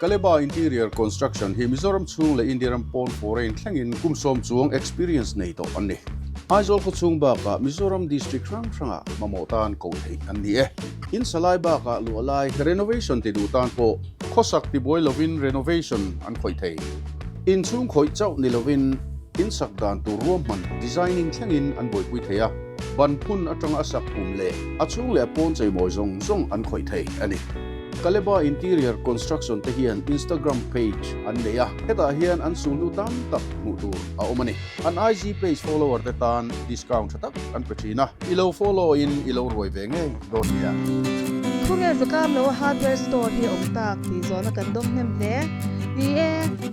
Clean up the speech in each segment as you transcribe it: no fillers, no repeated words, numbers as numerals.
Kaleba Interior Construction hi Mizoram chhung leh India ram pawn foreign thlengin kum sawm chuang experience nei tawh an ni. Aizawl khawchhung bakah Mizoram district hrang hrangah mamawh tan koh theih an ni e. In sa lai bakah luah lai renovation ti duh tan pawh khawsak tibuai lovin renovation an khawih thei. Inchhung khawih chauh ni lovin in sak dan tur ruahman designing thlengin an buaipui thei a. Ban phun atanga a sak pum leh a chhung leh a pawn cheimawi zawng zawng an khawih thei a ni. Kaleba Interior Construction te hian Instagram page an nei a, hetah hian an sulhnu tam tak hmuh tur a awm a ni. An IG page follower te tan discount tha tak an pe thin a, i lo follow in i lo ruai ve ngei dawn nia. Khawngel zakam lo a hardware store hi a awm tak tih zawhna kan dawng hnem hle. Ni e,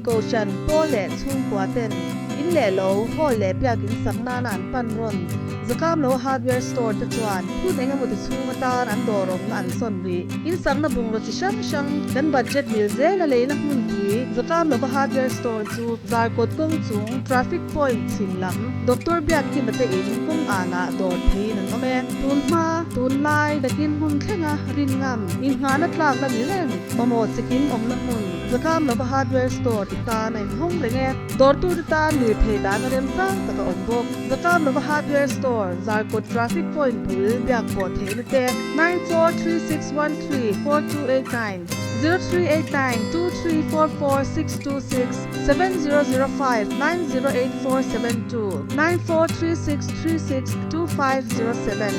Kohhran, Pawl leh chhungkua ten in leh lo, hall leh biakin sak nana an pan rawn zakam lo a hardware store te chuan hun eng emaw ti chhung atan an dawr awmna an sawn rih. In sakna bungraw chi hrang hrang kan budget mil zela leina hmunpui zakam lova hardware store chu Zarkawt kawng chung traffic point chhim lam Doctor Biakkima te in kawng anah dawr theiin an awm e. Tun hma, tunlai nakin hmun thlenga rin ngam inngahna tlak la ni reng mamawh chikim awmna hmun zakam lova hardware store i tan a inhawng reng e. Dawrtute tan lirthei dahna remchang tak a awm bawk. Zakam lova hardware store Zarkawt traffic point bul biak pawh theihna te 9436134289, 03892344 626, 7005908472, 9436362507.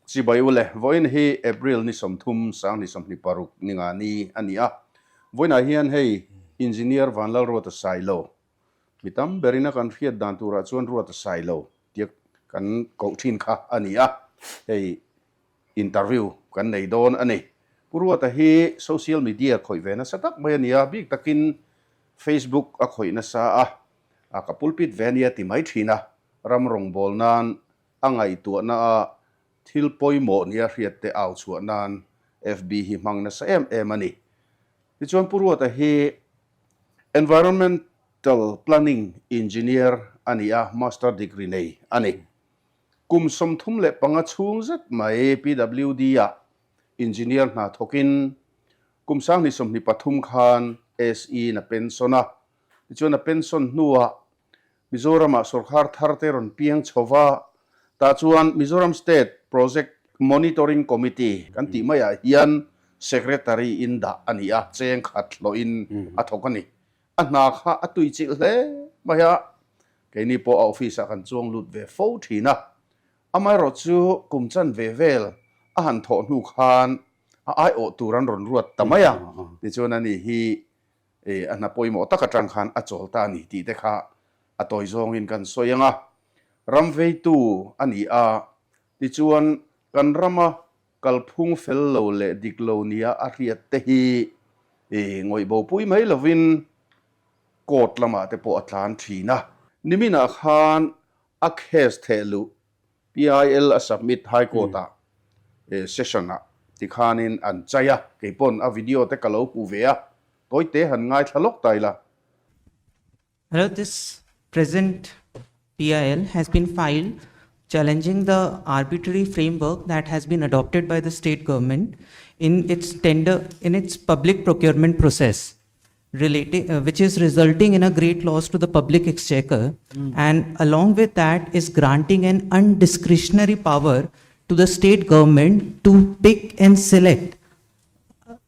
Chibai u le, vawiin hi April ni 30 sang ni 26 ni nga ni a ni a. Vawiinah hian hei Engineer Vanlalruata Sailo, mi tam berin a kan hriat dan turah chuan Ruata Sailo tia kan koh thin kha a ni a, hei interview kan nei dawn a ni. Pu Ruata hi social media khawih ve nasa tak mai a ni a, bik takin Facebook a khawih nasa a, ka pulpit ve a nia ti mai thin a, ram rawngbâwl nan A ngaihtuahna a thil pawimawh nia hriat te au chhuah nan FB hi hmang nasa em em a ni. Tichuan Pu Ruata hi Environmental Planning Engineer a ni a, Master Degree nei a ni. Kum 35 chhung zet mai PWD ah Engineer hna thawkin kum 2023 khan SE in a pension a. Tichuan a pension hnuah Mizoramah sawrkar thar te rawn piang chho va, tah chuan Mizoram State Project Monitoring Committee kan tih maiah hian Secretary in dah a ni a, cheng khat hlawhin a thawk a ni. A hna kha a tuichilh hle mai a, keini pawh a office ah kan chuang lut ve fo thin a. Amaherawh chu kum chanve vel a han thawh hnu khan a aiawh tur an rawn ruat ta mai a, tichuan ani hi E, a hna pawimawh tak atang khan a chawl ta a ni tih te kha a tawi zawngin kan sawi ang a. Ram veitu a ni a, tichuan kan rama kalphung fel lo leh dik lo nia a hriat te hi e, ngawih bopui mai lovin court lamah te pawh a tlan thin a. Niminah khan a case theh luh PIL a submit High Court ah session ah tikhanin an chai a, keipawn a video te ka lo hmu ve a, tawite han ngaithla lawk ta ila. Hello, this present PIL has been filed challenging the arbitrary framework that has been adopted by the state government in its tender, in its public procurement process, relating, which is resulting in a great loss to the public exchequer, and along with that is granting an undiscretionary power to the state government to pick and select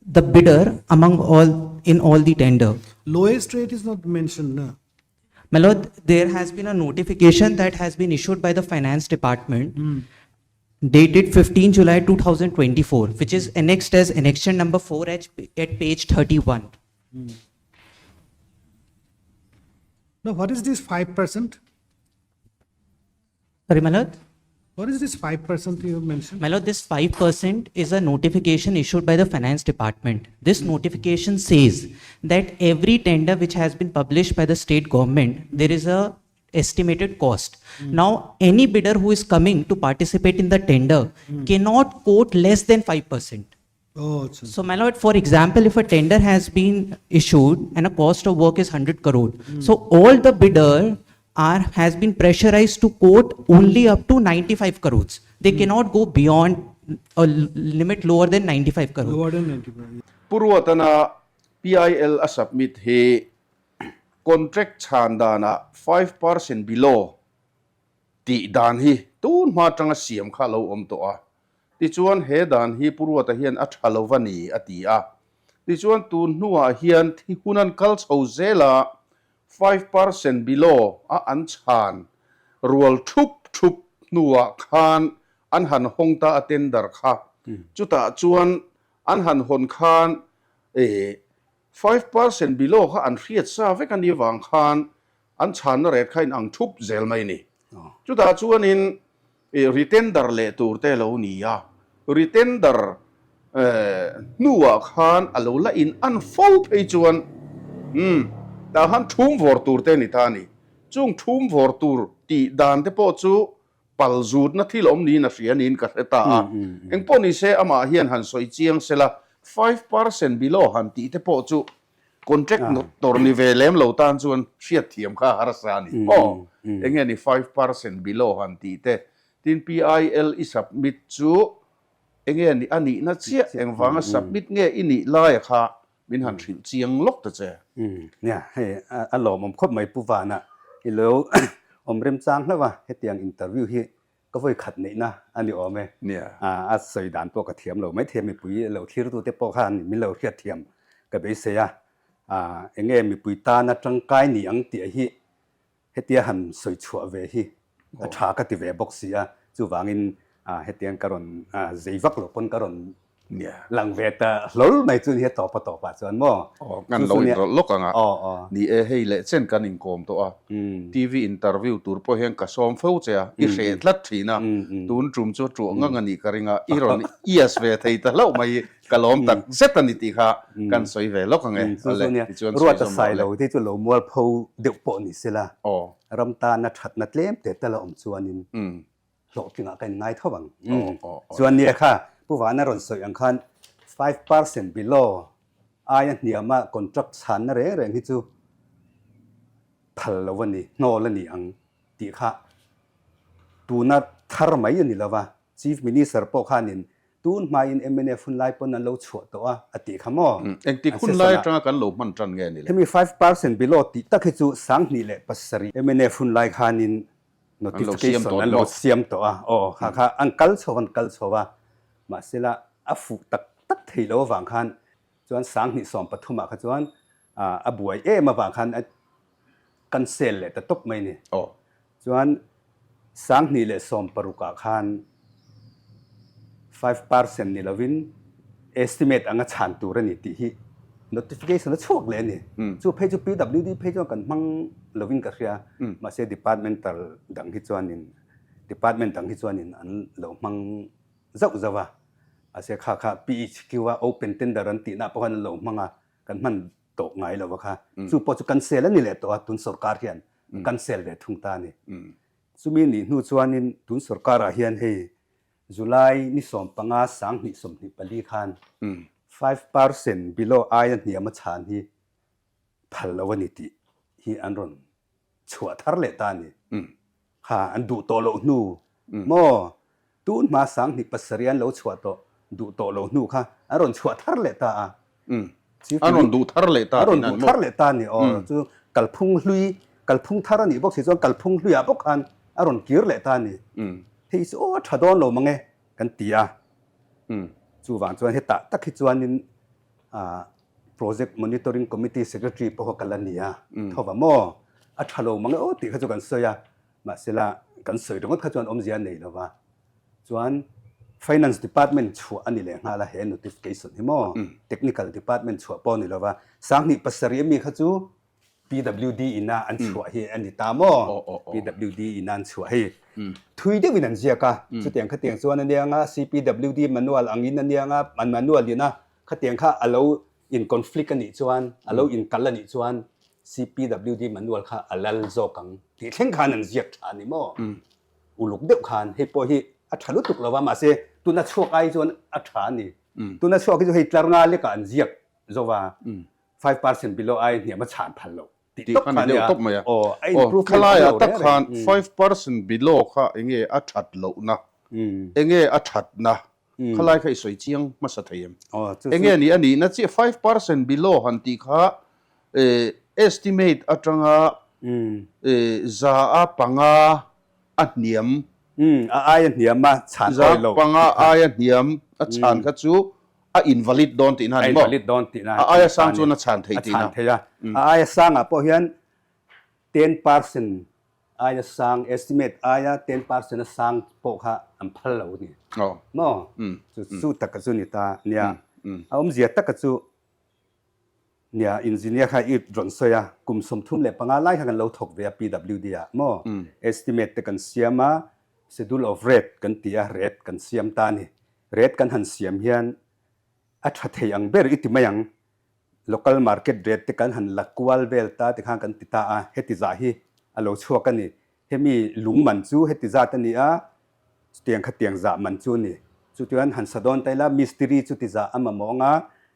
the bidder among all in all the tender. Lowest rate is not mentioned, no? My lord, there has been a notification that has been issued by the finance department dated 15 July 2024, which is annexed as annexure number 4 at, at page 31. Now, what is this 5%? Sorry, my lord? What is this 5% you mentioned? My lord, this 5% is a notification issued by the finance department. This notification says that every tender which has been published by the state government, there is a estimated cost. Now, any bidder who is coming to participate in the tender cannot quote less than 5%. Oh, acha. So, my lord, for example, if a tender has been issued and a cost of work is 100 crore, so all the bidder are has been pressurized to quote only up to 95 crores. They cannot go beyond a limit lower than 95 crore. Lower than 95. Yeah. Pu Ruatana PIL a submit hi contract chhan danah 5% below tih dan hi tun hma atanga siam kha a lo awm tawh a. Tichuan he dan hi Pu Ruata hian a tha lo va ni a ti a. Tichuan tun hnuah hian thi hun an kal chho zel a, 5% below a an chhan rual thup thup hnuah khan an han hawng ta a tender kha. Chutah chuan an han hawn khan 5% below kha an hriat sa vek a nih avang khan an chhanna ret kha inang thup zel mai a ni. Chutah chuanin retender leh tur te a lo ni a, retender hnuah khan a lo la in an fo phei chuan umm tah khan thum vawr tur te a ni ta a ni. Chung thum vawr tur tih dan te pawh chu pal zutna thil awm niin a hria niin ka hre ta a. Engpawh ni se amah hian han sawi chiang sela 5% below han tih te pawh chu Contract tawr ni ve lem lo tan chuan hriat thiam kha a harsa a ni maw? Enge ni 5% below han tih te, tin PIL i submit chu enge ni a nihna chiah engvanga submit nge i nih laia kha min han hrilh chiang lawk ta che. Nia, hei a lawmawm khawp mai Pu Vana i lo awm remchang hlauh a, hetiang interview hi Ka vawi khat neihna a ni awm e. A sawi dan pawh ka thiam lo maithei a, mipui lo thlirtute pawh khan min lo hriat thiam ka beisei a. Eng nge mipui tana tangkai ni ang tih hi hetia han sawi chhuah ve hi a tha ka ti ve bawk si a, chuvangin hetiang ka rawn zei vak lo pawn ka rawn Lang ve ta hlawl mai chu ni a tawp a tawp ah chuan maw? Aw, kan lo inrawlh lawk ang a. Ni e, hei leh chen kan inkawm tawh a. TV interview tur pawh hian ka sawm fo che a, i hreh tlat thin a. Tun tum chu tuah ngang a nih ka ring a, i rawn yes ve thei ta hlauh mai hi ka lawm tak zet a ni tih kha kan sawi ve lawk ang e. Awle, tichuan sawi zawm rawh le. Ruata Sailo te chu lo mualpho deuh pawh ni sela, ram tana thatna tlem te tal a awm chuanin hlawhtlingah ka inngai tho ang. Chuan nia kha Pu Vana rawn sawi ang khan 5% below aia hniama contract chhanna reng reng hi chu phal lo a ni, hnawl a ni ang tih kha tuna thar mai a ni lo va. Chief Minister pawh khanin tun hmain mnf hun lai pawn an lo chhuah tawh a, a tih kha maw? Engtik hun lai atanga kan lo hman tan nge ni le? Hemi 5% below tih tak hi chu 2007 mnf hun lai khanin notification an lo siam tawh a, aw kha kha an kal chho an kal chho a, mahsela a fuh tak tak thei lo avang khan chuan 2013 ah kha chuan a buai em avang khan a cancel leh ta tawp mai ni. Chuan 2016 ah khan 5% ni lovin estimate anga chhan tur a ni tih hi notification a chhuak leh a ni. Chu phei chu PWD phei chuan kan hmang lovin ka hria, mahse departmental dang hi chuanin department dang hi chuanin an lo hmang zauh zauh a, mahse kha kha PHQ a open tender an tihna pawh khan an lo hmang a, kan hman tawh ngai lo a kha. Chu pawh chu cancel a ni leh tawh a, tun sorkar hian a cancel ve thung ta a ni. Chumi nih hnu chuanin tun sorkarah hian hei July ni 15 2024 khan 5% below aia hniam a chhan hi phal lo a ni tih hi an rawn chhuah thar leh ta a ni. Kha an duh tawh loh hnu maw? Tun hma 2007 an lo chhuah tawh duh tawh loh hnu kha an rawn chhuah thar leh ta a. An rawn duh thar leh ta tih nan maw? An rawn duh thar leh ta a ni. Aw chu kalphung hlui, kalphung thar a nih bawk si chuan kalphung hluiah bawk khan a rawn kir leh ta a ni. Hei chu aw a tha dawn lo mang e kan ti a. Chuvang chuan hetah tak hi chuanin Project Monitoring Committee Secretary pawh kha ka la ni a, tho va maw? A tha lo mang e aw tih kha chu kan sawi a, mahsela kan sawi ringawt kha chuan awmzia a nei lo va. Chuan Finance Department chhuah a ni leh nghal a he notification hi maw? Technical Department chhuah pawh a ni lo va, 2007 ami kha chu PWD ina an chhuah hi a ni ta maw? PWD ina an chhuah hei thui deuhin an ziak a, chutiang khatiang chuan a nia nga CPWD manual angin a nia nga an manual ina khatiang kha a lo in conflict a nih chuan a lo in kal a nih chuan CPWD manual kha a lal zawk ang tih thleng khan an ziak tha a ni maw? Uluk deuh khan hei pawh hi a tha lutuk lo va mahse tuna chhuak ai chuan a tha a ni. Tuna chhuak hi chu hei tlar nga lekah an ziak zo va. 5% below ai hniam a chhan phal lo tih tawp kha a nia. Tawp mai a. Aw, a improvement Khalaiah tak khan 5% below kha enge a that lohna, enge a thatna. Khalai kha i sawi chiang hmasa thei em? Enge ni a nihna chiah 5% below han tih kha estimate atanga 5% a hniam. A aia hniam a chhan awi lo. 5% aia hniam a chhan kha chu a invalid dawn tihna a ni maw? A invalid dawn tihna. A aia sang chuan a chhan thei tihna. A chhan thei a. A aia sangah pawh hian 10% aia sang, estimate aia 10% a sang pawh kha an phal lo a ni. Maw? Chu chu taka chu ni ta nia. A awmzia taka chu nia engineer kha i rawn sawi a, kum 35 lai kha kan lo thawk ve a PWD ah maw? Estimate te kan siam a, schedule of rate kan ti a, rate kan siam ta a ni. Rate kan han siam hian a tha thei ang ber i ti mai ang. Local market rate te kan han la kual vel ta tikhan kan ti ta a, heti zah hi a lo chhuak a ni. Hemi lung man chu heti zat a ni a, chutiang khatiang zah man chu a ni. Chutichuan han sa dawn ta ila, mistiri chu ti zah a mamawh ang a,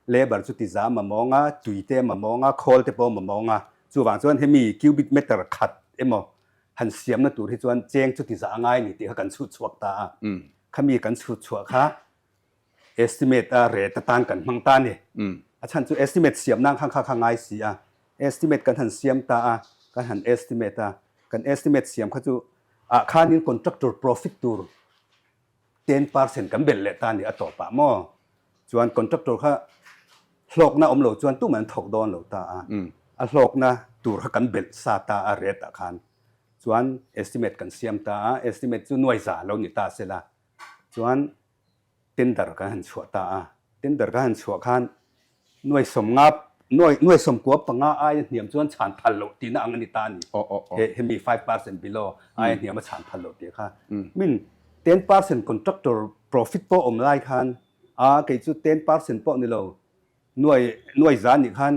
labour chu ti zah a mamawh ang a, tui te a mamawh ang a, khawl te pawh a mamawh ang a. Chuvang chuan hemi cubic meter khat emaw han siamna tur hi chuan cheng chu ti zah a ngai a ni tih kha kan chhut chhuak ta a. Khami kan chhut chhuah kha Estimate a rate atan kan hmang ta a ni. A chhan chu estimate siam nan khan kha kha ngai si a. Estimate kan han siam ta a, kan han estimate a. Kan estimate siam kha chu ah khanin contractor profit tur 10% kan belh leh ta a ni a tawpah maw. Chuan contractor kha hlawkna awm lo chuan tumah an thawk dawn lo ta a. A hlawkna tur kha kan belh sa ta a rate ah khan. Chuan estimate kan siam ta a, estimate chu nuai za lo ni ta sela. Chuan Tender kan han chhuah ta a, tender kan han chhuah khan nuai 50, nuai nuai 95 aia hniam chuan chhan phal loh tihna ang a ni ta a ni. He hemi 5% below aia hniam a chhan phal loh tih kha. Min 10% contractor profit pawh awm lai khan a kei chu 10% pawh ni lo nuai nuai za nih khan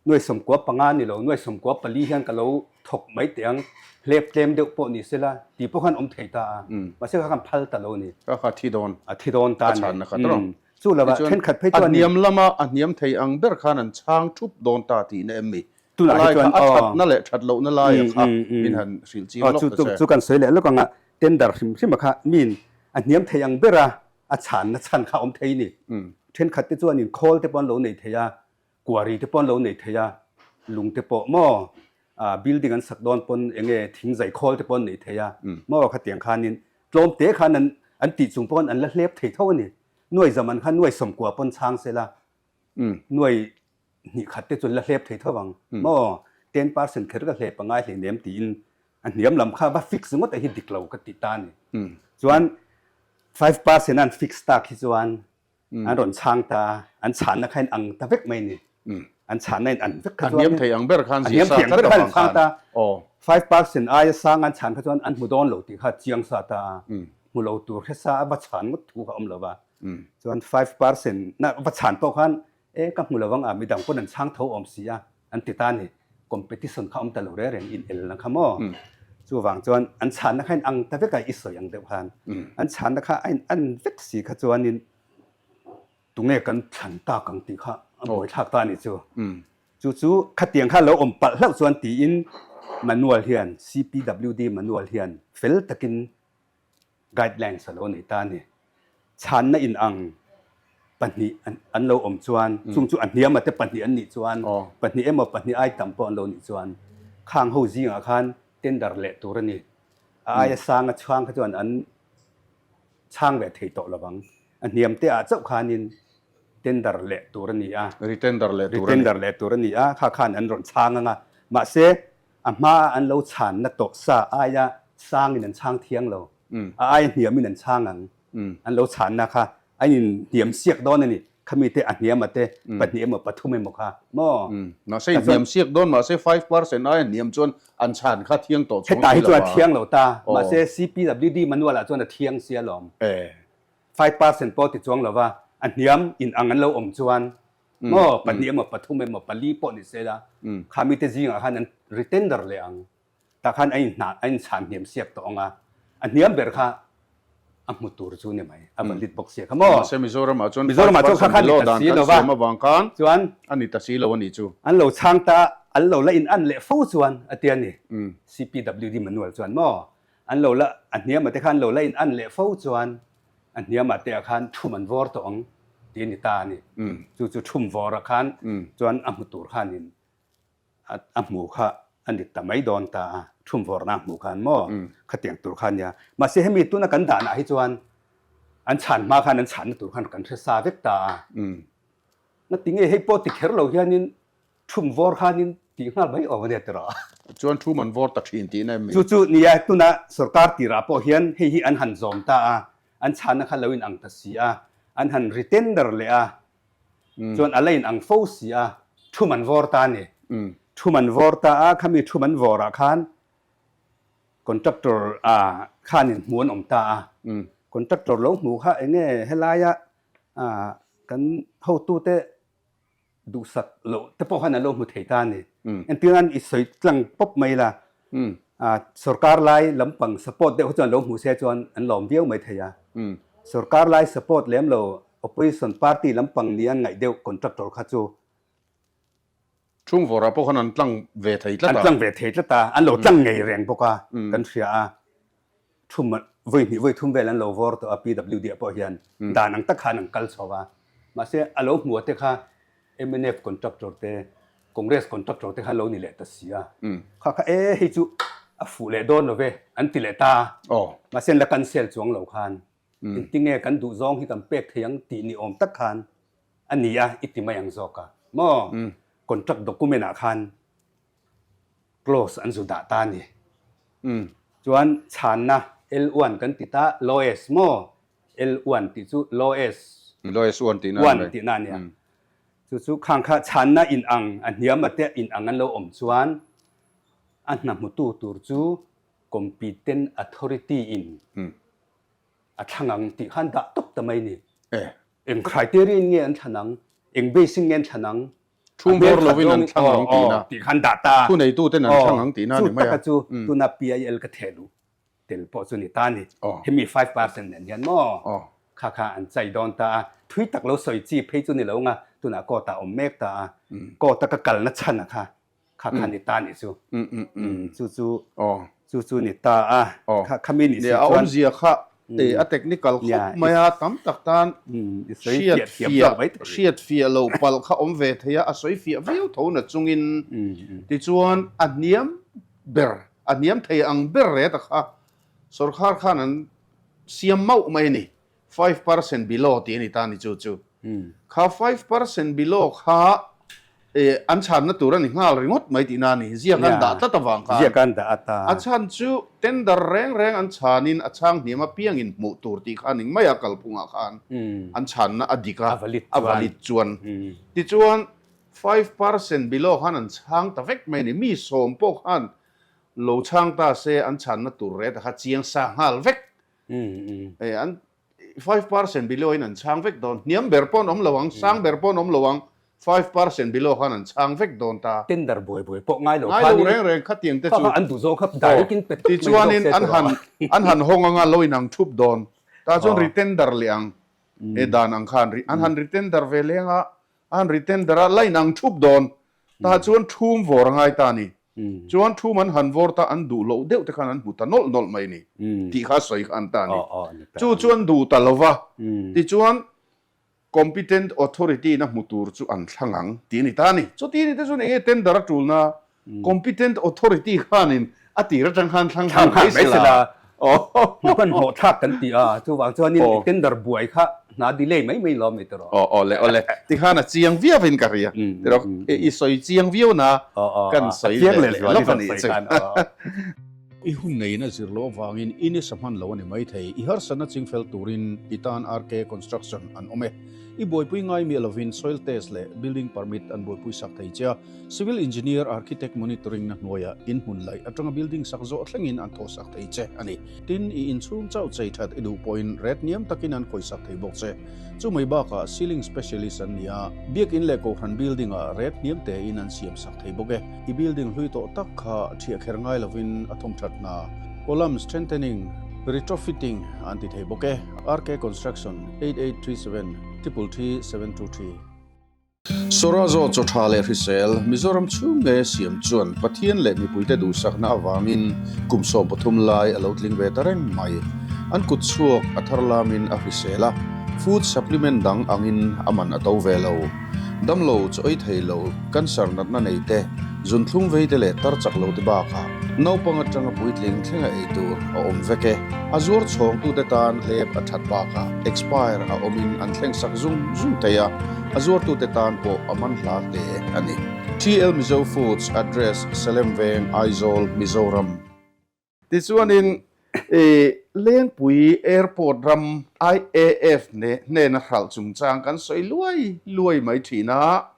Nuai 95 ni lo, nuai 94 hian ka lo thawk mai teh ang, hlep tlem deuh pawh ni sela tih pawh khan awm thei ta a, mahse kha khan phal ta lo ni. Kha kha thi dawn. A thi dawn ta ni. A chhanna kha tawrh. Chu lova thenkhat phei chuan a hniam lama a hniam thei ang ber khan an chhang thup dawn ta tihna em mi? Tunah hi chuan a thatna leh that lohna laia kha min han hrilh chiang lawk ta che. Chu kan sawi leh lawk ang a, tender hrim hrim a kha min a hniam thei ang bera a chhanna chhan kha awm thei ni. Thenkhat te chuanin khawl te pawh an lo nei thei a, Quarry te pawh an lo nei thei a, lung te pawh maw building an sak dawn pawn eng nge thing zai khawl te pawh an nei thei a maw khatiang khanin tlawm te khan an an tih chung pawn an la hlep thei tho a ni. Nuai zaman khan nuai 90 pawn chhang sela nuai hnih khat te chu an la hlep thei tho ang maw 10% kher ka hlep a ngai hleinem tiin a hniam lam kha va fix ngawt a hi dik lo ka ti ta a ni. Chuan 5% an fix tak hi chuan An rawn chhang ta a, an chhanna kha in ang ta vek mai ni. An chhanna in an vek kha chuan. A hniam thei ang ber khan zir sa tlat avang khan. 5% aia sang an chhan kha chuan an hmu dawn lo tih kha chiang sa ta a. Hmu lo tur hre sa a va chhan ngawt thu kha awm lo va. Chuan 5% na va chhan pawh khan e ka hmu lo ang a, midang pawn an chhang tho awm si a, an ti ta a ni. Competition kha awm ta lo reng reng in el na kha maw. Chuvang chuan an chhanna kha in ang ta vek a, i sawi ang deuh khan. An chhanna kha a in an vek si kha chuanin tunge kan thlan tak ang tih kha a buaithlak ta a nih chu. Chu chu khatiang kha lo awm palh hlauh chuan tiin manual hian CPWD manual hian fel takin Guidelines a lo nei ta a ni. Chhanna in ang pahnih an lo awm chuan, chung chu a hniam a te pahnih an nih chuan, pahnih emaw pahnih ai tam pawh an lo nih chuan, khang ho zingah khan tender leh tur a ni. A aia sang a chhang kha chuan an chhang ve thei tawh lovang. A hniam te ah chauh khanin tender leh tur a ni a. Retender leh tur a ni. Retender leh tur a ni a, kha khan an rawn chhang ang a. Mahse, A hmaa an lo chhanna tawh sa aia sangin an chhang thiang lo. A aia hniamin an chhang ang. An lo chhanna kha a in hniam siak dawn a ni. Khami te a hniam a te pahnih emaw pathum emaw kha maw? Mahse in hniam siak dawn mahse 5% aia hniam chuan an chhan kha thiang tawh chuang si lo a. Hetah hi chuan a thiang lo ta. Mahse CPWD manual ah chuan a thiang si alawm. 5% pawh ti chuang lo va, a hniam in ang an lo awm chuan Maw, pahnih emaw, pathum emaw, pali pawh ni se la, kha mite zingah khan an retender leh ang. Tah khan a inhnah, a inchhan hniam siak tawh ang a, a hniam ber kha a hmu tur chu ni mai, a valid bawk sia kha maw. Mahse Mizoramah chuan 5% below dan kan siam avang khan chuan a ni ta si lo a nih chu. An lo chhang ta, an lo la in an leh fo chuan a ti a ni, CPWD manual chuan maw, an lo la, a hniam a te kha an lo la in an leh fo chuan. A hniamah te ah khan thum an vawr tawh ang ti a ni ta a ni. Chu chu thum vawrah khan chuan a hmu tur khanin a hmu kha a ni ta mai dawn ta a, thum vawrna a hmuh khan maw khatiang tur kha a nia. Mahse hemi tuna kan danah hi chuan an chhan hma khan an chhanna tur khan kan hre sa vek ta a. Na tinge hei pawh ti kher lo hianin Thum vawr khanin tih nghal mai awm a nia tiraw? Chuan thum an vawr ta thin tihna em mi? Chu chu nia, tuna sorkar tirah pawh hian hei hi an han zawm ta a, an chhanna kha lo in ang ta si a, an han retender leh a, chuan a la in ang fo si a, thum an vawr ta a ni. Thum an vawr ta a, khami thum an vawrah khan contractor khanin hmu an awm ta a, contractor lo hmu kha eng nge helaia kan hotute duhsak loh te pawh khan an lo hmu thei ta a ni. Entirnan i sawi tlang pawp mai la, sorkar lai lampang support deuh kha chuan lo hmu se chuan an lawm viau mai thei a. Sorkar lai support lem lo opposition party lampang ni an ngaih deuh contractor kha chu Chhung vawrah pawh khan an tlang ve thei tlat a. An tlang ve thei tlat a, an lo tlang ngei reng bawk a kan hria a. Thum vawi hnih vawi thum vel an lo vawr tawh a PWD ah pawh hian dan ang tak khan an kal chho a. Mahse a lo hmuh te kha mnf contractor te Congress contractor te kha an lo ni leh ta si a. Kha kha e hei chu a fuh leh dawn lo ve an ti leh ta a. Mahse an la cancel chuang lo khan engtinge kan duh zawng hi kan pek thei ang tih ni awm tak khan a ni a i ti mai ang zawk a maw contract document ah khan clause an zu dah ta a ni. Chuan chhanna L1 kan ti ta lowest maw L1 tih chu lowest Lowest one tihna a ni mai. One tihna a nia. Chu chu khang kha chhanna in ang a hniam a te in ang an lo awm chuan a hna hmutu tur chu competent authority in a thlang ang tih khan dah tawp ta mai ni. Eng criteria in nge an thlan ang, eng base in nge an thlan ang, Thum vawr lovin an thlang ang tihna. Tih khan dah ta. Thuneitu ten an thlang ang tihna a ni mai a. Chu taka chu tuna PIL ka theh luh tel pawh chu ni ta a ni. Hemi 5% nen hian maw kha kha an chai dawn ta a. Thui tak lo sawi chi phei chu ni lo nga tunah court ah awm mek ta a. Court a ka kalna chhan a kha kha kha ni ta nih chu chu chu chu chu ni ta a kha khami nih si chuan a awmzia kha a technical khawp mai a tam tak tan hriat fiah hriat fiah lo palh kha awm ve thei a a sawi fiah viau tho na chungin tichuan a hniam ber a hniam thei ang ber reta kha sorkar khan an siam mauh mai a ni. 5% below tih a ni ta ni chu chu. Kha 5% below kha an chhanna tur a ni nghal ringawt mai tihna a ni. Ziak an dah tlat avang khan. Ziak an dah a ta. A chhan chu tender reng reng an chhanin a chhang hniam apiangin hmuh tur tih kha a ni mai a kalphungah khan an chhanna a dik a, a valid chuan. Tichuan 5% below khan an chhang ta vek mai a ni. Mi sawm pawh khan lo chhang ta se an chhanna tur reta kha chiang sa nghal vek. An 5% below in an chhang vek dawn. Hniam ber pawh an awm lo ang, sang ber pawh an awm lo ang, 5% below khan an chhang vek dawn ta. Tender buai buai pawh ngai lo khan. Ngai lo reng reng khatiang te chu. An duh zawk kha direct in pe tawp mai zawk se tawh. Tichuanin an han hawng anga lo inang thup dawn. Tah chuan retender leh ang. He dan ang khan an han retender ve leng a, a han retender a, la inang thup dawn. Tah chuan thum vawr a ngai ta a ni. Chuan thum an han vawr ta an duh loh deuh te khan an hmu ta nawlh nawlh mai a ni tih kha sawi kha an ta a ni. Chu chu an duh ta lo va, tichuan competent authority in a hmu tur chu an thlang ang tih a ni ta a ni. Chuti ni te chuan eng nge tender a tulna competent authority khanin a tir atang khan thlang nghal mai se la. Hmu kan hlawh thlak kan ti a, chuvang chuanin tender buai kha hna delay mai mai lawm i tiraw. Aw aw le aw le, tikhan a chiang viau in ka ria tiraw, i sawi chiang viau na kan sawi leh leh lawk a nih chu. I hun neiin a zir loh avangin i nisa hman lo a ni maithei, i harsatna chingfel turin i tan RK Construction an awm e. I buaipui ngai miah lovin soil test leh building permit an buaipui sak thei che a. Civil Engineer Architect Monitoring na hnuaiah in hmun laih atanga building sak zawh thlengin an thawhsak thei che a ni. Tin, i inchhung chauh chei that i duh pawhin ret hniam takin an khawisak thei bawk che. Chumai bakah ceiling specialist an ni a, biakin leh kohhran building ah ret hniam tein an siam sak thei bawk e. I building hlui tawh tak kha thiah kher ngai lovin a thawm that hna, column strengthening, retrofitting an ti thei bawk e. RK Construction, 8837 333 723. Sawrazo chaw tha leh hrisel Mizoram chhung nge siam chuan Pathian leh mipuite duhsakna avangin kum 13 lai a lo tling ve ta reng mai. An kut chhuak a thar lamin a hrisel a, food supplement dang angin a man a to ve lo. Damlo chaw ei thei lo, cancer natna nei te, zunthlum vei te leh tar chak lo te bakah naupang atanga puitling thlenga ei tur a awm vek e. A zuar chhawngtute tan hlep a that bakah expire a awmin an thleng sak zung zung thei a, a zuartute tan pawh a man hla hle a ni. TL Mizo Foods Address, Salem Veng, Aizawl, Mizoram. Tichuanin Lengpui Airport ram IAF hnena hralh chungchang kan sawi luai luai mai thin a,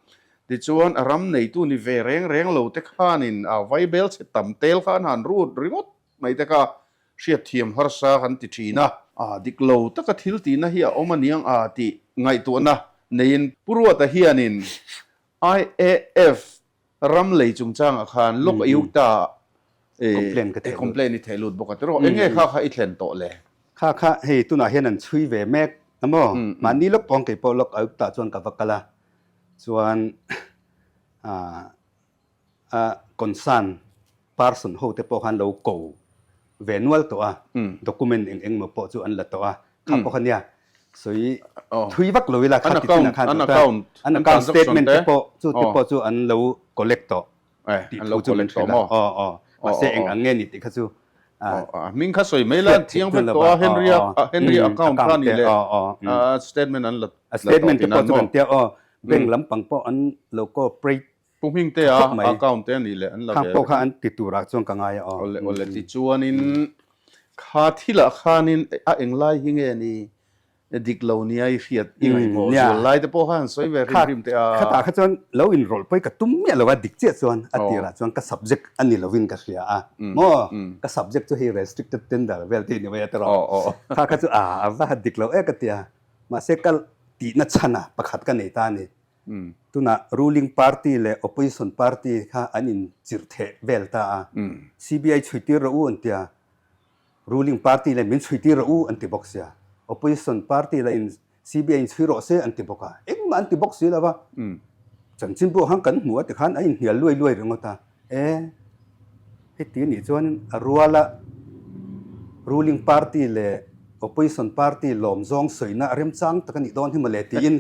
tichuan a ram neitu ni ve reng reng lo te khanin a vaibel chhe tam tel kha an han rut ringawt mai te kha hriatthiam harsa kan ti thin a. A dik lo taka thil tihna hi a awm aniang a tih ngaihtuahna neiin Pu Ruata hianin IAF ram lei chungchangah khan Lok Ayukta complaint i theh lut bawk a tiraw? Enge kha kha i thlen tawh le? Kha kha hei tunah hian an chhui ve mek a maw? Mahni lawk pawng kei pawh Lok Ayukta chuan ka va kal a, chuan a concern person ho te pawh khan lo ko ve nual tawh a, document eng eng maw pawh chu an la tawh a, kha pawh kha nia sawi thui vak lo ila kha ti chin ah khan an account statement te pawh chu te pawh chu an lo collect tawh tih thu chu min hrilh a, aw aw mahse eng ang nge ni tih kha chu hming kha sawi mai la chiang vek tawh a Henry a Henry account kha ni le statement an la statement te pawh chu kan tia aw bank lampang pawh an lo cooperate Pu Hmingte a account te a nih leh an la ve. Khang pawh kha an ti turah chuan ka ngai a aw. Awle awle tichuanin kha thilah khanin a englai hi nge ni dik lo nia i hriat i ngaihmawh zual lai te pawh kha han sawi ve hrim hrim teh a. Khatah kha chuan lo inrawlh pawi ka tum miah lo a dik chiah chuan a tirah chuan ka subject a ni lovin ka hria a maw ka subject chu hei restricted tender vel te ni mai a tiraw kha kha chu a a va han dik lo e ka tia mahse ka tihna chhan a pakhat ka nei ta a ni. Tunah ruling party leh opposition party kha an in chirh theh vel ta a, CBI chhui tir rawh u an ti a, ruling party leh min chhui tir rawh u an ti bawk sia, opposition party lah in CBI in chhui rawh se an ti bawk a, engmah an ti bawk si lo va, chanchin pawh khan kan hmu a tikhan an inhnial luai luai ringawt a, e heti nih chuan a ruala ruling party leh opposition party lawm zawng sawina remchang tak a nih dawn hi mawle tiin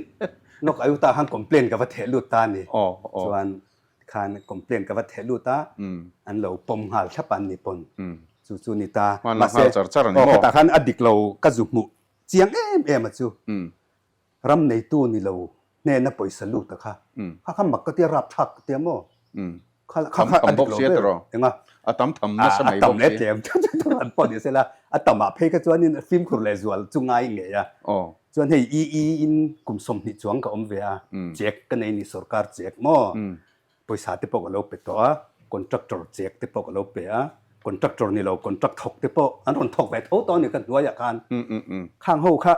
Lawk Ayuta khan complaint ka va theh lut ta a ni. Chuan khan complaint ka va theh lut a, an lo pawm nghal thlap a an ni pawn. Chu chu ni ta. Mahse, aw khatah khan a dik lo ka zu hmuh chiang em em a chu. Ram neitu ni lo hnena pawisa lut a kha. Kha kha mak ka tia rapthlak ka tia maw? Kha kha a dik lo ber. Enga? A tam tham nasa mai bawk si. A tam leh tlem an pawh ni sela, a tamah phei kha chuanin fimkhur leh zual chu ngai ngei a. Chuan hei EE in kum 20 chuang ka awm ve a, check ka nei ni sorkar check maw? Pawisa te pawh ka lo pe tawh a, contractor check te pawh ka lo pe a, contractor ni lo contract thawk te pawh an rawn thawk ve tho tawh a ni ka hnuaiah khan. Khang ho kha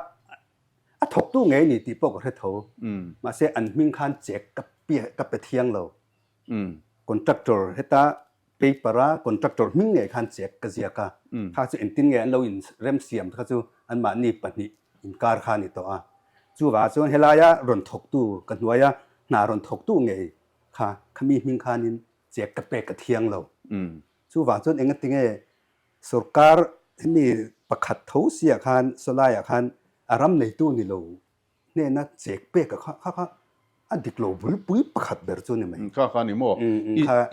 a thawktu ngei ni tih pawh ka hre tho. Mahse an hming khan check ka ka pe thiang lo. Contractor heta paper a contractor hming ngei khan check ka ziak a, kha chu engtin nge an lo in remsiam kha chu anmahni pahnih inkar kha a ni tawh a. Chuvangah chuan helaia rawn thawktu ka hnuaia hna rawn thawktu ngei kha khami hming khanin check ka pek ka thiang lo. Chuvang chuan engatinge sorkar hemi pakhat tho siah khan sawlaiah khan a ram neitu ni lo hnena chek pek a kha kha kha a dik lo bulpui pakhat ber chu ni mai. Kha kha ni maw?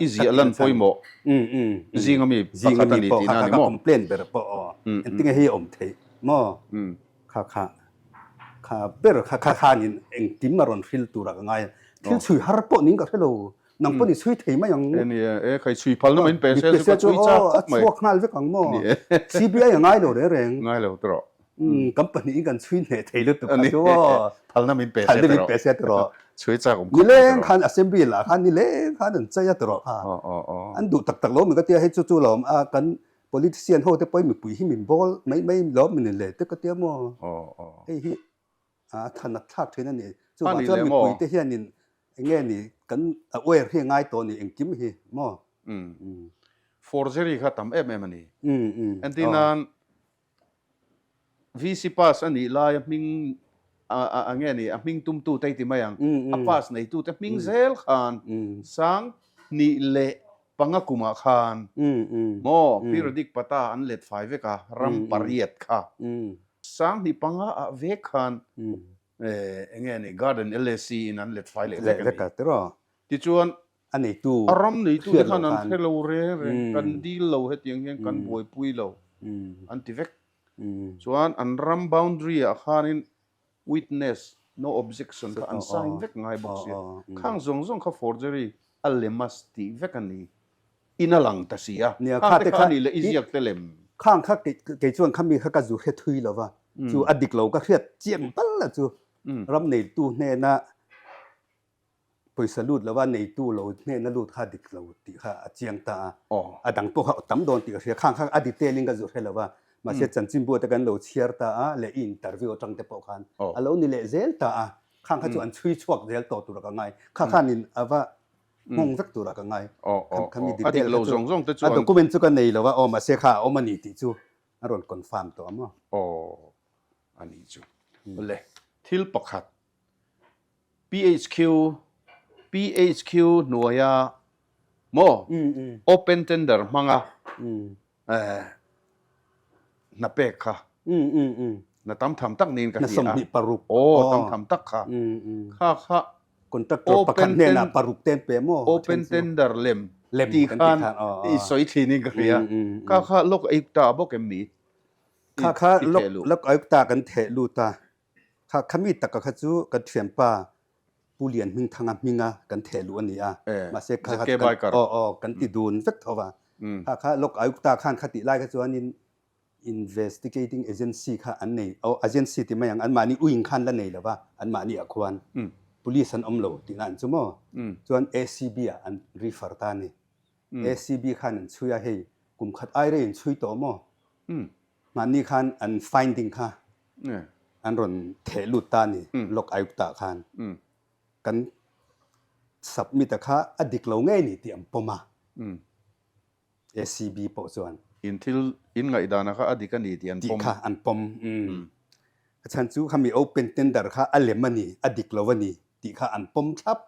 I ziah lan pawimawh zing ami pakhat a ni tihna ni maw? Kha complain ber pawh aw. Engtinge hi a awm theih maw? Kha kha kha ber kha kha khanin engkim a rawn hril turah ka ngai a. Thil chhui har pawh ning ka hre lo. Nang pawh ni chhui thei mai ang. E ni e, e khai chhui phalna mai in pe se chu ka chhui chak khawp mai. A chhuak nghal vek ang maw? CBI a ngai lo reng reng. Ngai lo tawh. Kan pahnihin kan chhui hneh thei lutuk kha chu aw. Phalna min pe se tawh. Phalna min pe se tawh. Chhui chak awm khawp mai tawh. Nileng khan assembly lah khan nileng khan an chei a tawh kha. An duh tak tak lo min ka tia hei chu chu lo a kan politician ho te pawhin mipui hi min bawl mai mai lo min le te ka tia maw. Hei hi a than a thlak thin a ni. Chuvang chuan mipui te hianin eng nge ni kan aware hi a ngai tawh a ni engkim hi maw. Forgery kha tam em em a ni. Entir nan VC pass a nih laia hming a nge ni a hming tumtu te i ti mai ang a pass neitu te hming zel khan 2000. panga kumah khan maw periodic pata an let fai vek a, ram pariat kha 2005 ah vek khan eng nge ni Garden LAC in an let fai leh vek a ni. Tichuan a neitu a ram neitu te khan an hre lo reng reng, kan dil lo hetiang hian kan buaipui lo an ti vek. Chuan an ram boundary ah khanin Witness, no objection kha an sign vek ngai bawk sia. Khang zawng zawng kha forgery a lemas tih vek a ni. In a lang ta si a. Khang te kha a nih leh i ziak te lem. Khang kha kei chuan khami kha ka zu hre thui lo va, chu a dik lo ka hriat chiang tal a chu ram neitu hnena Pawisa lut lova neitu lo hnehna lut kha dik lo tih kha a chiang ta a. A dang pawh kha tam dawn tih ka hria. Khang kha a detail in ka zu hre lova. Mahse chanchinbu te kan lo chhiar ta a leh i interview atang te pawh khan a lo ni leh zel ta a. Khang kha chu an chhui chhuak zel tawh turah ka ngai. Kha khanin a va nghawng vek turah ka ngai. Khami detail kha chu a document chu ka nei lova aw mahse kha a awm a ni tih chu a rawn confirm tawh a maw. Aw a nih chu. Le thil pakhat PHQ, PHQ hnuaia maw open tender hmanga hna pek kha hna tam tham tak niin ka hria a, aw tam tham tak kha, kha kha open tender lem tih khan i sawi thin in ka hria, kha kha lawk ayukta bawk em ni? Kha kha lawk ayukta kan theh lut a. Kha khami taka kha chu kan thianpa Pu Lian Hmingthanga hminga kan theh luh a ni a, mahse kha kha kan aw aw kan ti dun vek tho va. Kha kha Lok Ayukta khan kha tih lai kha chuanin investigating agency kha an nei aw agency ti mai ang anmahni uing khan la nei lo va anmahni ah khuan police an awm lo tihna an chu maw chuan ACB ah an refer ta a ni. ACB khan an chhui a hei kum khat ai rei an chhui tawh maw Mahni khan an finding kha an rawn theh lut ta a ni, Lok Ayukta khan. Kan submit a kha a dik lo ngei ni tih an pawm a, ACB pawh chuan. In thil in ngaihdana kha a dik a ni tih an pawm. Tih kha an pawm. A chhan chu khami open tender kha a lem a ni, a dik lo a ni tih kha an pawm thlap.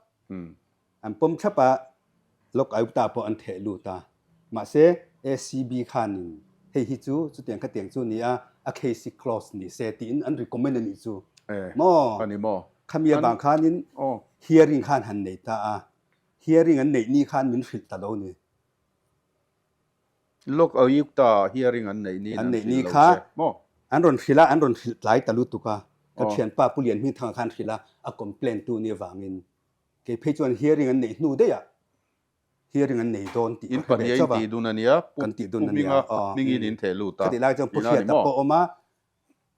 An pawm thlap a, Lok Ayukta pawh an theh lut a. Mahse, ACB khanin hei hi chu chutiang khatiang chu ni a, a case hi close ni se tiin an recommend a nih chu. Maw? A ni maw? Khami avang khanin hearing khan han nei ta a, hearing an neih ni khan min hrilh ta lo ni. Lok Ayukta hearing an neih niin an hrilh lo che maw? An rawn hrilh a, an rawn hrilh tlai ta lutuk a. Ka thianpa Pu Lianhmingthanga khan hrilh a, a complaint tu ni avangin. Kei phei chuan hearing an neih hnu daih ah hearing an nei dawn tih ka hre ve chauh a. In pahnih a in tih dun a nia, Kan tih dun a nia. Pu Hminga hmingin in theh lut a. Khatih lai chuan Pu Hriata pawh awm a,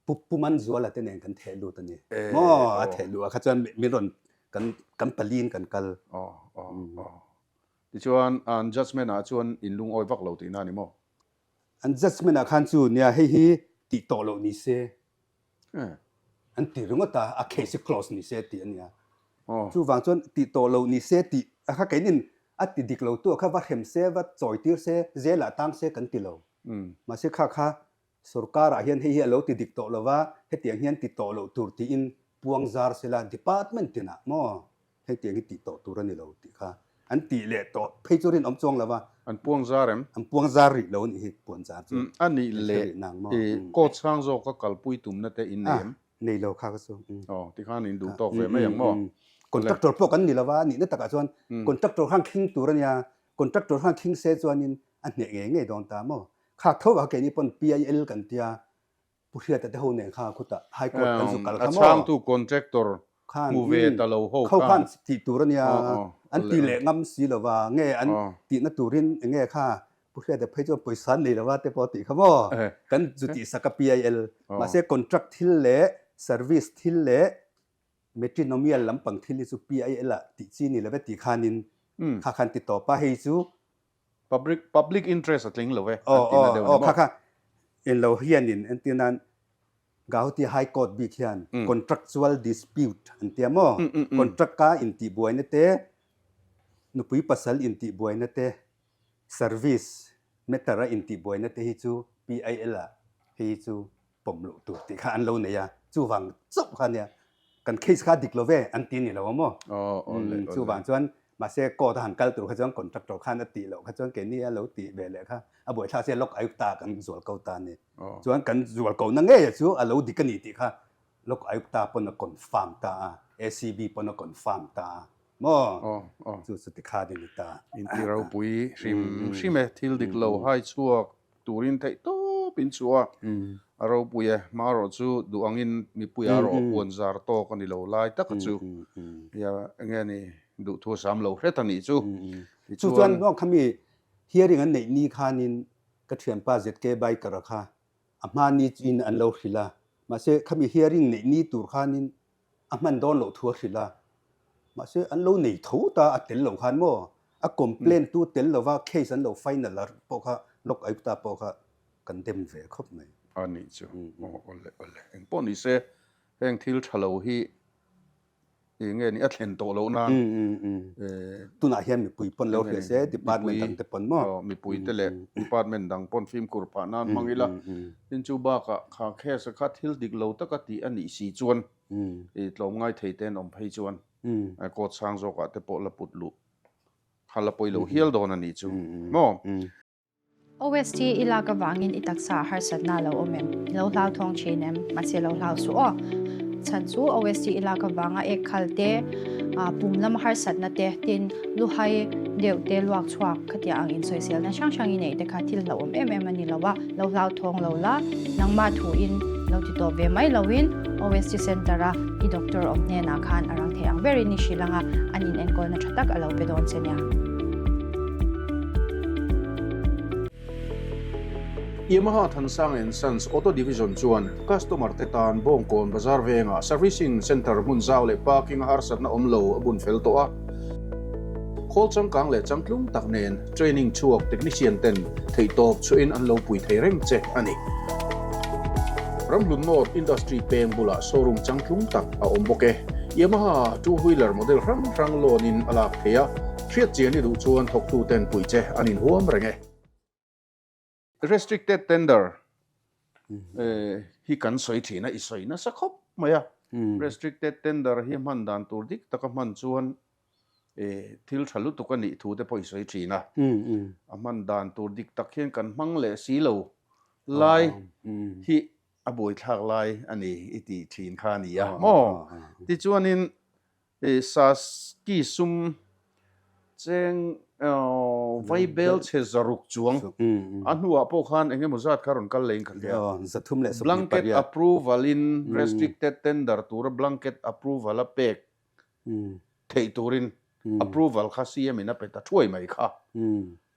Pu Pu Manzuala te nen kan theh lut a ni. Maw a theh luh ah kha chuan min rawn kan kan paliin kan kal. Aw aw aw. Tichuan an judgement ah chuan in lungawi vak lo tihna a ni maw? An judgement ah khan chu nia hei hi tih tawh loh ni se. An ti ringawt a, a case hi close ni se tih a nia. Chuvang chuan tih tawh lo ni se tih a kha keinin a ti dik lo tu a kha va hrem se, va chawi tir se, zel ah tang se kan ti lo. Mahse kha kha sorkar ah hian hei hi a lo ti dik tawh lo va, hetiang hian ti tawh loh tur tiin puang zar sela department tinah maw Hetiang hi tih tawh tur a ni lo tih kha an tih leh tawh phei chu rinawm chuang lo va. An puang zar em? An puang zar rih lo a nih hi, puan zar chu. A nih leh i court sang zawka kalpui tumna te in nei em? Nei lo kha ka chu. Aw, tikhan in duh tawk ve mai ang maw? Contractor pawh kan ni lo va, nihna takah chuan contractor khan khing tur a nia, contractor khan khing se chuanin a hneh ngei ngei dawn ta maw? Kha tho ah keini pawn PIL kan tia, Pu Hriata te ho nen kha khutah High Court kan zu kal kha maw? A chhangtu contractor hmu ve ta lo ho khan. Kho khan tih tur a nia, an ti leh ngam si lo va, nge an tihna turin enge kha Pu Hriata phei chuan pawisa an nei lo va te pawh a tih kha maw? Kan zu tih sak a PIL. Mahse contract thil leh service thil leh matrimonial lampang thil hi chu PIL ah tih chi ni lo ve tih khanin kha khan ti tawp a, hei chu Public public interest a tling lo e an ti na deuh ni maw? Aw kha kha en lo hianin entir nan Gauhati High Court bik hian contractual dispute an tia maw? Contract a intihbuaina te, nupui pasal intihbuaina te, service matter a intihbuaina te hi chu PIL ah hei hi chu pawm loh tur tih kha an lo nei a, chuvang chauh kha nia kan case kha dik lo ve an ti ni lo a maw? Chuvang chuan Mahse court a han kal tur kha chuan contractor khan a tih loh kha chuan keini a lo tih ve leh kha a buaithlak se Lok Ayukta kan zual ko ta a ni. Chuan kan zual ko na ngei a chu a lo dik a ni tih kha Lok Ayukta pawn a confirm ta a, ACB pawn a confirm ta a maw? Chu chu tikhan a ni ta. Inti ropui hrim hrim e, thil dik lo hai chhuak turin theih tawp in chhuah a, a ropui e. Hmarawh chu duh angin mipui a rawh puan zar tawk a ni lo lai taka chu ia enge ni duhthu a sam lo hret a nih chu. Chu chuan khami hearing an neih ni khanin ka thianpa ZK Biker-a kha a hmani in an lo hrilh a, mahse khami hearing neih ni tur khanin a hman dawn loh thu a hrilh a, mahse an lo nei tho ta a tel lo khan maw, a complaint tu tel lova case an lo final a pawh kha Lok Ayukta pawh kha kan dem ve khawp mai. A nih chu, aw awle awle, engpawh ni se heng thil tha lo hi Eng nge ni a thlen tawh loh nan. Tunah hian mipui pawn lo hria se department dang te pawn maw? Mipui te leh department dang pawn fimkhur phah nan hmang ila. Tin chu bakah kha case kha thil dik lo taka tih a nih si chuan i tlawmngai thei te an awm phei chuan court sang zawkah te pawh la put luh kha la pawi lo hial dawn a nih chu maw? OST i lak avangin i taksa ah harsatna a lo awm em? I lo hlauthawng thin em? Mahse lo hlau suh aw. Chhan chu OST i lak avanga ek khal te, pum lama harsatna te, tin luhai deuh te luak chhuak khatiang ang insawiselna hrang hrang i neih te kha thil hlauhawm em em a ni lo a, lo hlauthawng lo la, nangmah thuin lo ti tawp ve mai loin OST Centre a i doctor awm hnenah khan a rang thei ang berin i hrilh ang a, an inenkawlna tha tak a lo pe dawn che nia. Yamaha Thansang and Sons Auto Division chuan customer te tan Bawngkawn Bazar vengah Servicing Centre hmun zau leh parking a harsatna awm lo a bun fel tawh a. Khawl changkang leh changtlung tak nen training chhuak technician ten theihtawp chhuahin an lo pui thei reng che a ni. Ramhlun North Industry peng bulah showroom changtlung tak a awm bawk e. Yamaha two wheeler model hrang hrang loan in a lak thei a. Hriat chian i duh chuan thawktu ten puih che an inhuam reng e. Restricted tender hi kan sawi thin a, i sawi nasa khawp mai a. Restricted tender hi hman dan tur dik taka hman chuan thil tha lutuk a nih thu te pawh i sawi thin a. A hman dan tur dik tak hian kan hmang leh si lo lai hi a buaithlak lai a ni i tih thin kha a ni a maw? Tichuanin Saski sum cheng vaibel chhe zaruk chuang a hnuah pawh khan eng emaw zat kha rawn kal leh in ka hria. Blanket approval in restricted tender tura blanket approval a pek theih turin approval kha CM in a pe ta thuai mai kha.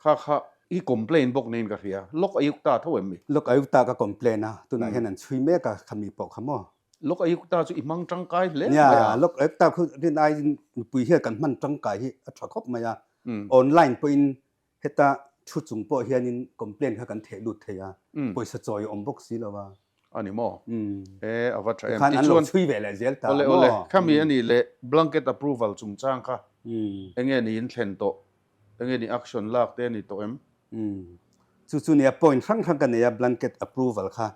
Kha kha i complain bawk niin ka hria. Lok Ayukta tho em mi? Lok Ayukta ka complain a, tunah hian an chhui mek a khami pawh kha maw? Lok Ayukta chu i hmang tangkai hle mai a. Nia, Lok Ayukta khu rin aiin mipui hian kan hman tangkai hi a tha khawp mai a. Online pawhin heta thu chung pawh hianin complaint kha kan theh lut thei a, pawisa chawi a awm bawk si lo a. A ni maw? E, a va tha em. Tikhan an lo chhui ve leh zel ta maw? Awle, awle. Khami a nih leh blanket approval chungchang kha enge niin thlen tawh? Enge ni action lak te a ni tawh em? Chu chu nia point hrang hrang ka nei a blanket approval kha.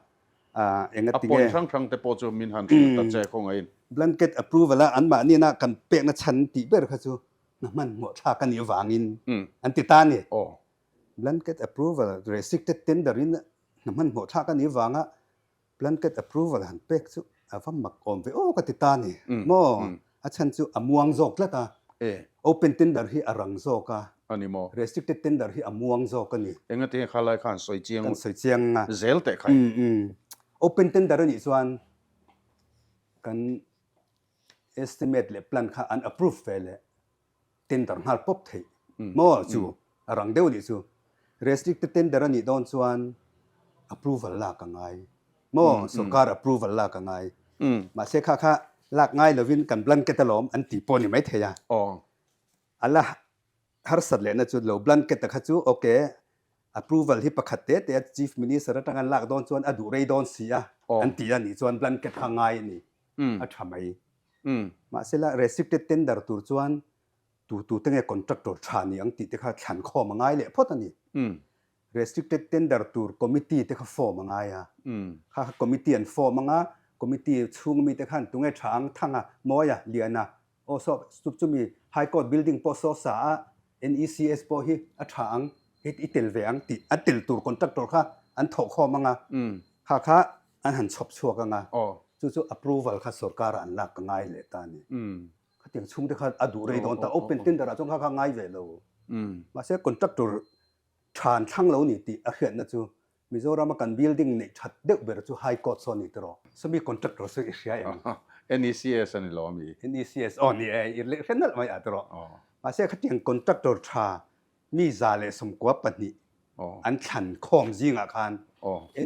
Enga tinge? A point hrang hrang te pawh chu min han hrilh ta che khawngaihin. Blanket approval a anmahni na kan pekna chhan tih ber kha chu hna hmanhmawh thlak a nih avangin an ti ta a ni. Blanket approval restricted tender in hna hmanhmawh thlak a nih avanga blanket approval han pek chu a va mak awm ve aw ka ti ta a ni. Maw? A chhan chu a muang zawk tlat a. Open tender hi a rang zawk a. A ni maw? Restricted tender hi a muang zawk a ni. Enga tinge kha lai khan sawi chiang Kan sawi chiang a. Zel teh khai. Open tender a nih chuan kan estimate leh plan kha an approve ve leh tender nghal pawp theih maw chu a rang deuh a nih chu. Restricted tender a nih dawn chuan approval lak a ngai maw sorkar approval lak a ngai. Mahse kha kha lak ngai lovin kan blanket alawm an tih pawh a ni maithei a. A la harsat lehna chu lo blanket a kha chu ok approval hi pakhat te te a chief minister atang an lak dawn chuan a duh rei dawn si a an ti a nih chuan blanket kha ngai a ni a tha mai. Mahsela restricted tender tur chuan tu tu te nge contractor tha ni ang tih te kha thlan khawm a ngai leh phawt a ni. Restricted tender tur committee te kha form a ngai a. Kha kha committee an form anga committee chhung mi te khan tunge tha ang Thanga, Mawia, Liana. Aw saw chu chumi High Court building pawh saw sa a NECS pawh hi a tha ang hei i tel ve ang tih a tel tur contractor kha an thawh khawm ang a, kha kha an han chhawp chhuak ang a, chu chu approval kha sorkar ah an lak ka ngai leh ta a ni. Khatiang chhungte kha a duh rei dawn ta, open tender ah chuan kha kha ngai ve lo. Mahse contractor tha an thlang lo ni tih a hriatna chu Mizorama kan building neih that deuh ber chu High Court saw ni tiraw? Sawmi contractor saw i hria em? NECS a ni lo ami? NECS aw ni e, i hre nalh mai ah tiraw? Mahse khatiang contractor tha mi 112 an thlan khawm zingah khan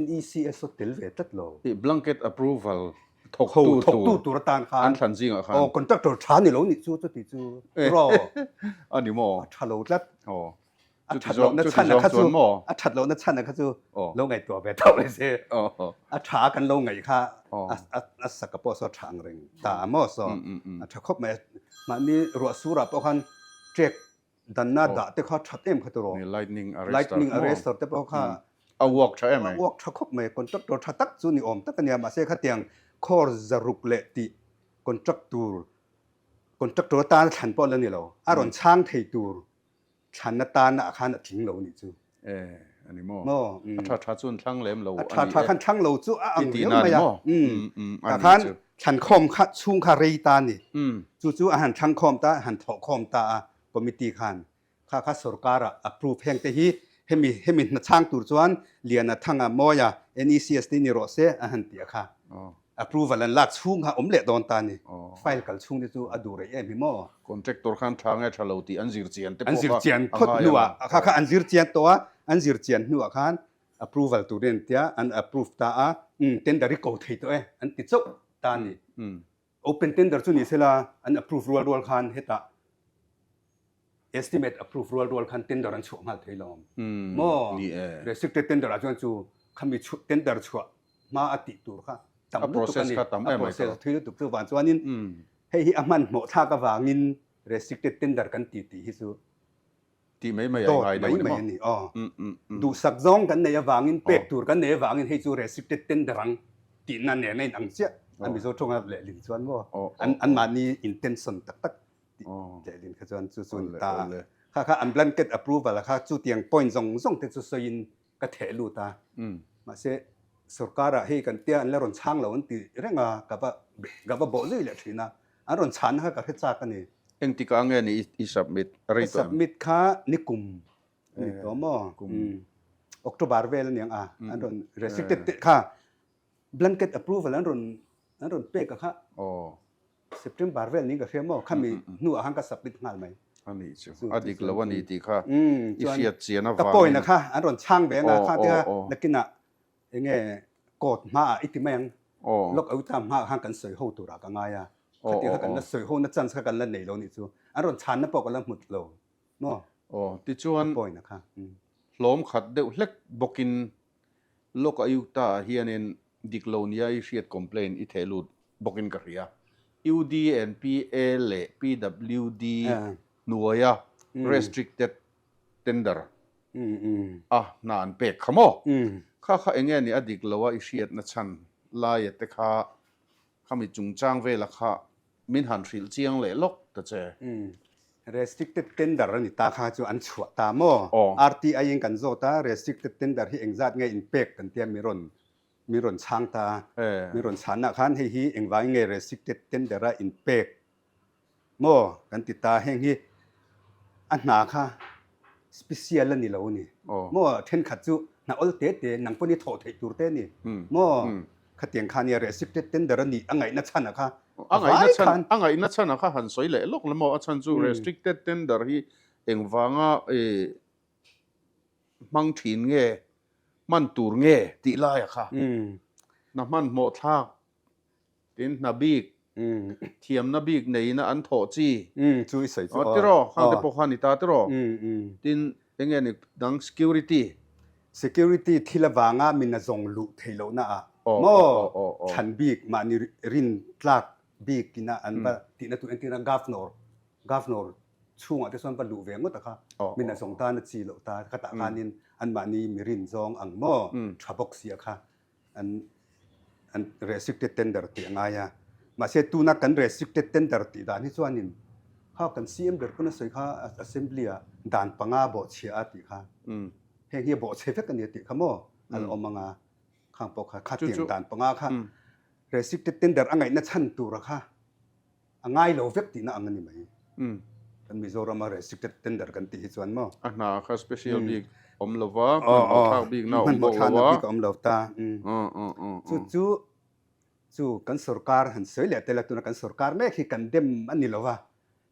NECS saw tel ve tlat lo. I blanket approval thawktu thawktu tur atan khan an thlan zingah khan aw contractor tha ni lo nih chu chuti chu tiraw? A ni maw? A tha lo tlat. A that lohna chhan a kha chu a that lohna chhan a kha chu lo ngaihtuah ve tho le se a tha kan lo ngaih kha a saka pawh saw tha ang reng ta a maw saw a tha khawp mai mahni ruah surah pawh khan trek danna dah te kha that em kha tiraw lightning arrester lightning arrester te pawh kha a work tha em a work tha khawp mai contractor tha tak chu ni awm tak ania mahse khatiang khawr zaruk leh tih contract tur contractor atan thlan pawh la ni lo a rawn chhang thei tur Thlan atana ah khan a tling lo nih chu. E, a ni maw? Maw? A tha tha chu an thlang lem lo a ni e. A tha tha khan thlang lo chu a ang riau mai a. A Tah khan thlan khawm kha chhung kha rei ta a ni. Chu chu a han thlang khawm ta, a han thawh khawm ta a committee khan. Kha kha sorkar ah approve heng te hi hemi hemi hna chhang tur chuan Liana Thanga Mawia NECS te ni rawh se a han ti a kha. Approval an lak chhung kha awm leh dawn ta ni. File kal chhung te chu a duh rei em hi maw? Contractor khan tha nge tha lo tih an zir chian te pawh kha a ngai ang. An zir chian phawt hnuah kha kha an zir chian tawh a, an zir chian hnuah khan approval turin an tia, an approve ta a, umm tender i ko thei tawh e an ti chauh ta ni. Open tender chu ni sela an approve rual rual khan hetah Estimate approve rual rual khan tender an chhuah nghal thei lo maw? Restricted tender ah chuan chu khami tender chhuah hma a tih tur kha tam lutuk a ni. A process a thui lutuk chu vang chuanin hei hi a hmanhmawh thlak avangin restricted tender kan ti tih hi chu tih mai mai a ngai deuh a ni maw? Mai a ni aw. Duhsak zawng kan neih avangin pek tur kan neih avangin hei chu restricted tender ang tihna nen a inang chiah a Mizo tawnga lehlin chuan maw anmahni intention tak tak tih lehlin kha chuan chu chu a ni ta a. Kha kha an blanket approval a kha chutiang point zawng zawng te chu sawiin ka theh lut a. Mahse sorkar ah hei kan tia an la rawn chhang lo an ti reng a, ka va ka va bawh zui leh thin a. An rawn chhan kha ka hre chak a ni. Engtikah nge ni i submit rei tawh em? Ka submit kha nikum a ni tawh maw? October vel a niang a, an rawn restricted te kha Blanket approval an rawn an rawn pek a kha. Aw. September vel niin ka hria maw khami hnuah khan ka submit nghal mai. A nih chu. A dik lo a ni tih kha i hriat chian avangin. Ka point a kha an rawn chhang ve anga kha te kha nakinah enge court hmaah i ti mai ang. Lock out a hmaah khan kan sawi ho turah ka ngai a. Khatiang kha kan la sawi ho na chance kha kan la nei lo nih chu. An rawn chhanna pawh ka la hmut lo maw. Aw tichuan Ka point a kha. hlawm khat deuh hlek bawkin Lok Ayukta ah hianin dik lo nia i hriat complaint i theh lut bawkin ka hria. UDNPA leh PWD hnuaia restricted tender a hna an pek kha maw? Kha kha enge ni a dik lo a i hriatna chhan laia te kha Khami chungchang vela kha min han hrilh chiang leh lawk ta che. Restricted tender a ni ta kha chu an chhuah ta maw? RTI in kan zawt a, restricted tender hi engzat nge in pek kan tia mi rawn mi rawn chhang ta a. Mi rawn chhanah khan hei hi engvangin nge restricted tender a in pek Maw kan ti ta heng hi a hna kha special a ni lo a ni. Maw thenkhat chu hna awl te te nang pawn i thawh theih tur te a ni. Maw khatiang kha nia restricted tender a nih a ngaihna chhan a kha A ngaihna chhan a ngaihna chhan a kha han sawi leh lawk la maw a chhan chu restricted tender hi engvanga hmang thin nge hman tur nge tih lai a kha hna hmanhmawh thlak Tin, hna bik, thiamna bik neiin an thawh chi. Chu i sawi chu aw. Tiraw, khang te pawh kha a ni ta tiraw. Tin, eng nge ni dang security. Security thil avanga min a zawng luh theih lohna ah maw thlan bik mahni rin tlak bik ina an va tihna tur entirna governor, governor chhungah te chuan va luh ve ngawt a kha min a zawng tan a chi loh ta khatah khanin anmahni mi rin zawng ang maw tha bawk si a kha. An an restricted tender tih a ngai a. Mahse tuna kan restricted tender tih dan hi chuanin kha kan CM ber pawn a sawi kha assembly ah dan panga bawhchhia a tih kha heng hi a bawhchhe vek a ni a tih kha maw a la awm ang a khang pawh kha khatiang dan panga kha restricted tender a ngaihna chhan tura kha a ngai lo vek tihna ang a ni mai. Kan Mizorama restricted tender kan tih hi chuan maw. A hna kha special bik awm lo va, hmanhmawh thlak bikna a awm bawk lo va. Hmanhmawh thlakna bik a awm lo ta. Chu chu chu kan sorkar han sawi leh tel a, tuna kan sorkar mek hi kan dem a ni lo va,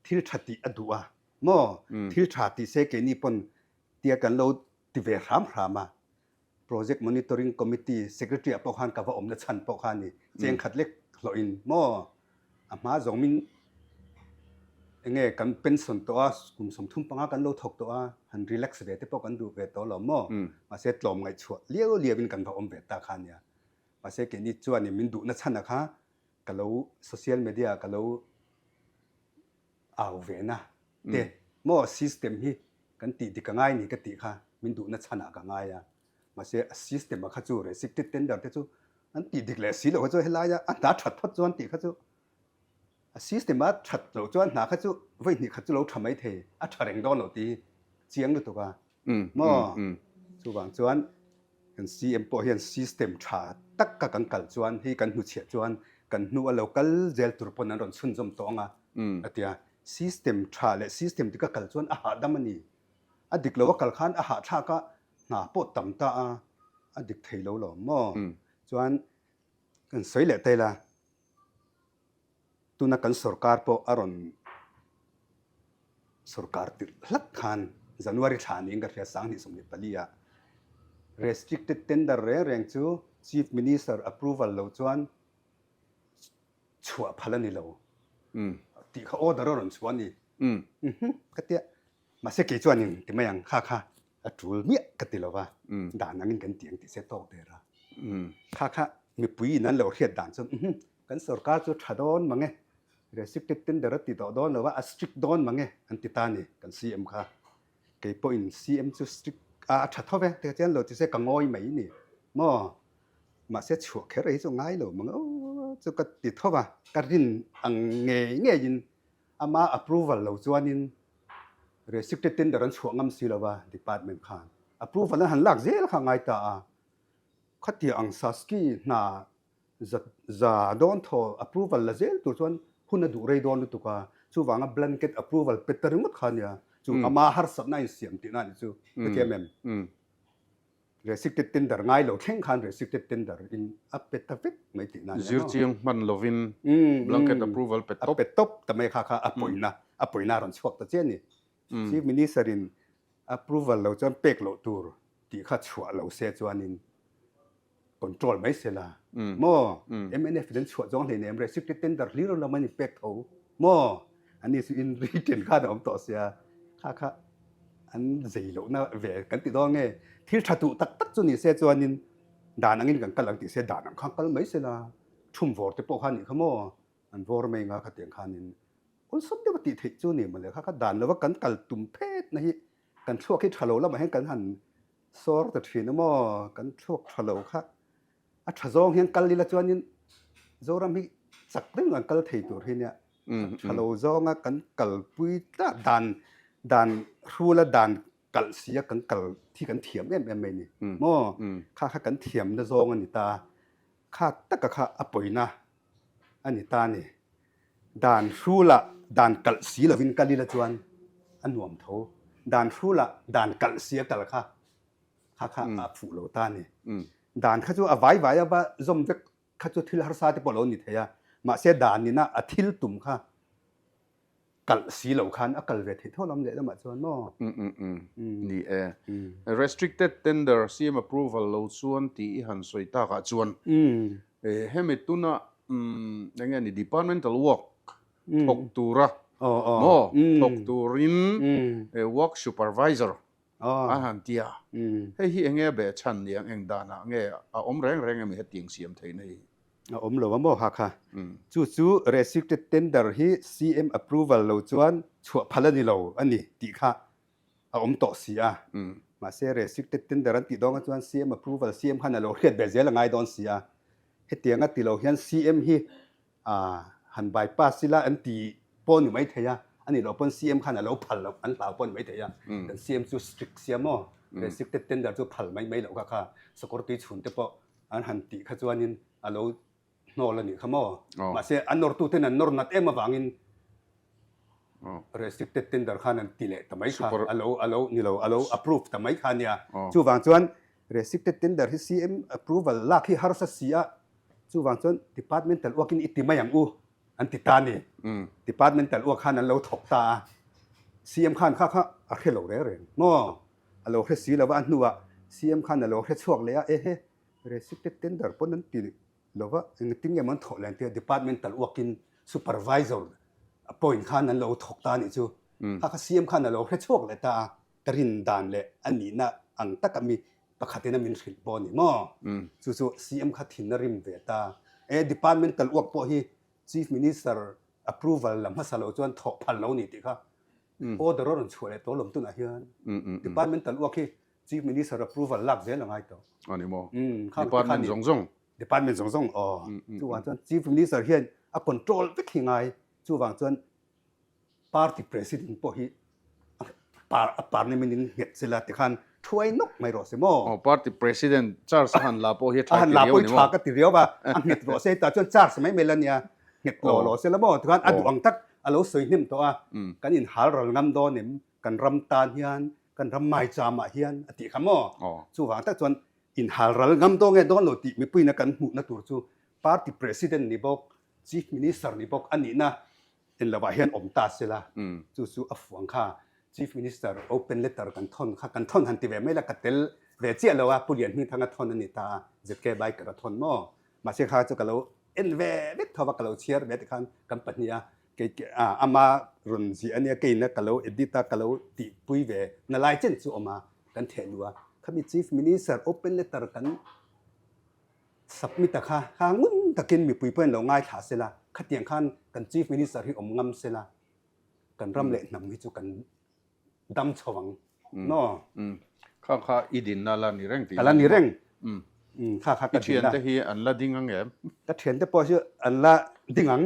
thil tha tih a duh a maw, thil tha tih se keini pawn tia kan lo ti ve hram hram a. Project Monitoring Committee Secretary ah pawh khan ka va awmna chhan pawh kha a ni. Cheng khat lek hlawhin maw a hma zawng min enge kan pension tawh a, kum 35 kan lo thawk tawh a, han relax ve te pawh kan duh ve tawh lo maw? Mahse tlawm ngaihchhuah liau liau in kan va awm ve ta kha a nia. Mahse keini chuanin min duhna chhan ah kha ka lo social media ah ka lo au ve na te maw system hi kan tih dik a ngai ni ka tih kha min duhna chhanah ka ngai a, mahse a system a kha chu restricted tender te chu an tih dik leh si loh kha chu helaia a hna that phawt chuan tih kha chu a system a that loh chuan hna kha chu vawi hnih khat chu lo tha mai thei a tha reng dawn lo tih hi chiang lutuk a maw chuvang chuan Kan CM pawh hian system tha taka kan kal chuan hei kan hnuchhiah chuan kan hnu a lo kal zel tur pawn an rawn chhunzawm tawh ang a, a ti a. System tha leh system dik a kal chuan a hahdam a ni. A dik lo a kal khan a hahthlak a, hna pawh tam ta a, a dik thei lo lo maw? Chuan kan sawi leh ta ila. Tuna kan sorkar pawh a rawn sorkar tirh hlat khan January thla niin ka hria 2024 ah restricted tender reng reng chu Chief Minister approval lo chuan chhuah phal a ni lo tih kha order a rawn chhuah a ni. Ka tia mahse kei chuanin ti mai ang kha kha a tul miah ka ti lo va, dan angin kan ti ang tih se tawk der a. Kha kha mipui in an lo hriat dan chuan umm kan sorkar chu tha dawn mang e, restricted tender a ti tawh dawn lo va, a strict dawn mang e an ti ta a ni kan CM kha. Kei pawhin CM chu strict a a tha tho ve ti kha chuan lo ti se ka ngawi mai ni maw. Mahse chhuah kher hi chu ngai lo mang aw chu ka ti tho va, ka rin ang ngei ngeiin Ama approval lo chuanin restricted tender an chhuah ngam si lova department khan approval an han lak zel kha a ngai ta a. Khatia ang Saski hna za za dawn thaw approval la zel tur chuan hun a duh rei dawn lutuk a, chuvanga blanket approval pe ta ringawt kha ania, chu ama harsatna a insiam tihna a nih chu ka thiam em? Restricted tender ngai lo thleng khan restricted tender in a pe ta vek mai tih nan Zir chiang hman lovin blanket approval pe tawp. A pe tawp ta mai kha kha a pawina a pawina a rawn chhuak ta chiah a ni. Chief Minister in approval lo chuan pek loh tur tih kha chhuah lo se chuanin control mai se la maw? MNF in an chhuah zawng hleinem restricted tender hlir lam an inpek tho maw? Ani chu in written khan a awm tawh sia kha kha an zei lohna ve kan ti dawn nge thil tha duh tak tak chu ni se chuanin dan angin kan kal ang tih se dan ang khan kal mai sela thum vawr te pawh kha nih kha maw an vawr mai nga khatiang khanin awlsam deuh a tih theih chu ni mawle kha kha dan lova kan kal tum phet na hi kan thluak hi tha lo lamah hian kan han sawr ta thin a maw kan thluak tha lo kha a tha zawng hian kal ila chuanin Zoram hi chak reng an kal thei tur hi nia tha lo zawnga kan kalpui tlat dan dan hrula dan kalh sia kan kal thi kan thiam em em mai ni maw kha kha kan thiamna zawng a ni ta kha taka kha a pawina a ni ta ni dan hrula dan kalh si lovin kal ila chuan a nuam tho dan hrula dan kalh sia kal kha kha kha a fuh lo ta ni dan kha chu a vai vai a va zawm vek kha chu thil harsa te pawh lo ni thei a, mahse dan ina a thil tum kha kalh si lo khan a kal ve theih tho lam leh lamah chuan maw? Ni e. Restricted tender CM approval lo chuan tih i han sawi takah chuan hemi tuna eng nge ni departmental work thawk tura maw thawk turin work supervisor A han ti a, hei hi enge beh chhan ni ang, eng danah nge a awm reng reng emi hetiang siam theihna hi? A awm lo a maw Hakha? Chu chu restricted tender hi CM approval lo chuan chhuah phal a ni lo a ni tih kha a awm tawh si a. Mahse restricted tender an tih dawnga chuan CM approval, CM khan a lo hriat ve zel a ngai dawn si a. Hetianga ti lo hian CM hi. Han bypass ila an ti pawh ni maithei a, a nih loh pawn CM khan a lo phal loh an hlau pawh ni maithei a. Kan CM chu strict sia maw, restricted tender chu phal mai mai loh kha kha sakawr tui chhun te pawh an han tih kha chuanin a lo hnawl a nih kha maw. Mahse a nawrtu ten an nawr nat em avangin restricted tender khan an ti leh ta mai kha, a lo a lo ni lo a lo approve ta mai kha a nia. Chuvang chuan restricted tender hi CM approval lak hi harsa si a, Chuvang chuan departmental uakin i ti mai ang u an ti ta a ni. Departmental uak khan an lo thawk ta a. CM khan kha kha a hre lo reng reng maw? A lo hre si lo va, a hnuah CM khan a lo hre chhuak leh a, ehe restricted tender pawn an ti lo va, engtin nge maw an thawh leh an ti a, departmental uakin supervisor appoint khan an lo thawk ta a nih chu. Kha kha CM khan a lo hre chhuak leh ta a, ka rin dan leh a nihna ang taka mi pakhatin a min hrilh pawh a ni maw? Chu chu CM kha thin a rim ve ta. E departmental work pawh hi Chief Minister approval la hmasa lo chuan thawh phal lo ni tih kha order a rawn chhuah leh tawh lawm tunah hian departmental work hi Chief Minister approval lak zel a ngai tawh. A ni maw? Department zawng zawng? Department zawng zawng aw. Chuvang chuan Chief Minister hian a control vek hi ngai. Chuvang chuan Party President pawh hi a parliament in nghet sela tikhan thuai nawk mai rawh se maw? Aw, Party President charge a han la pawh hi a tha ti riau ni maw? A han la pawh hi tha ka ti riau a, a nghet rawh se tah chuan charge mai mai la nia, nghet lo rawh se la maw? Tikhan a duh ang tak a lo sawi hnem tawh a, kan inhal ral ngam dawn em? Kan ram tan hian, kan ram maicham ah hian a tih kha maw? Chuvang tak chuan inhal ral ngam dawn nge dawn lo tih mipuiin a kan hmuhna tur chu Party President ni bawk, Chief Minister ni bawk a nihna En lovah hian awm ta sela, chu chu a fuang kha Chief Minister open letter kan thawn kha kan thawn han ti ve mai la, ka tel ve chiah lo a, Pu Lianhmingthanga thawn a ni ta a, ZK Biker a thawn maw? Mahse kha chu ka lo en ve vek tho va, ka lo chhiar ve tikhan kan pahnih a, kei ama rawn ziah a nia, keiin ka lo edit a, ka lo tihpui ve na lai chen chu awm a, kan theh luh a, khami Chief Minister open letter kan Submit-a kha kha ngun takin mipui pawhin lo ngaithla sela, khatiang khan kan Chief Minister hi awm ngam sela, kan ram leh hnam hi chu kan dam chho ang maw? Kha kha i dinna la ni reng tih A la ni reng. Kha kha ka dinna. I thiante hi an la ding ang em? Ka thiante pawh hi an la ding ang.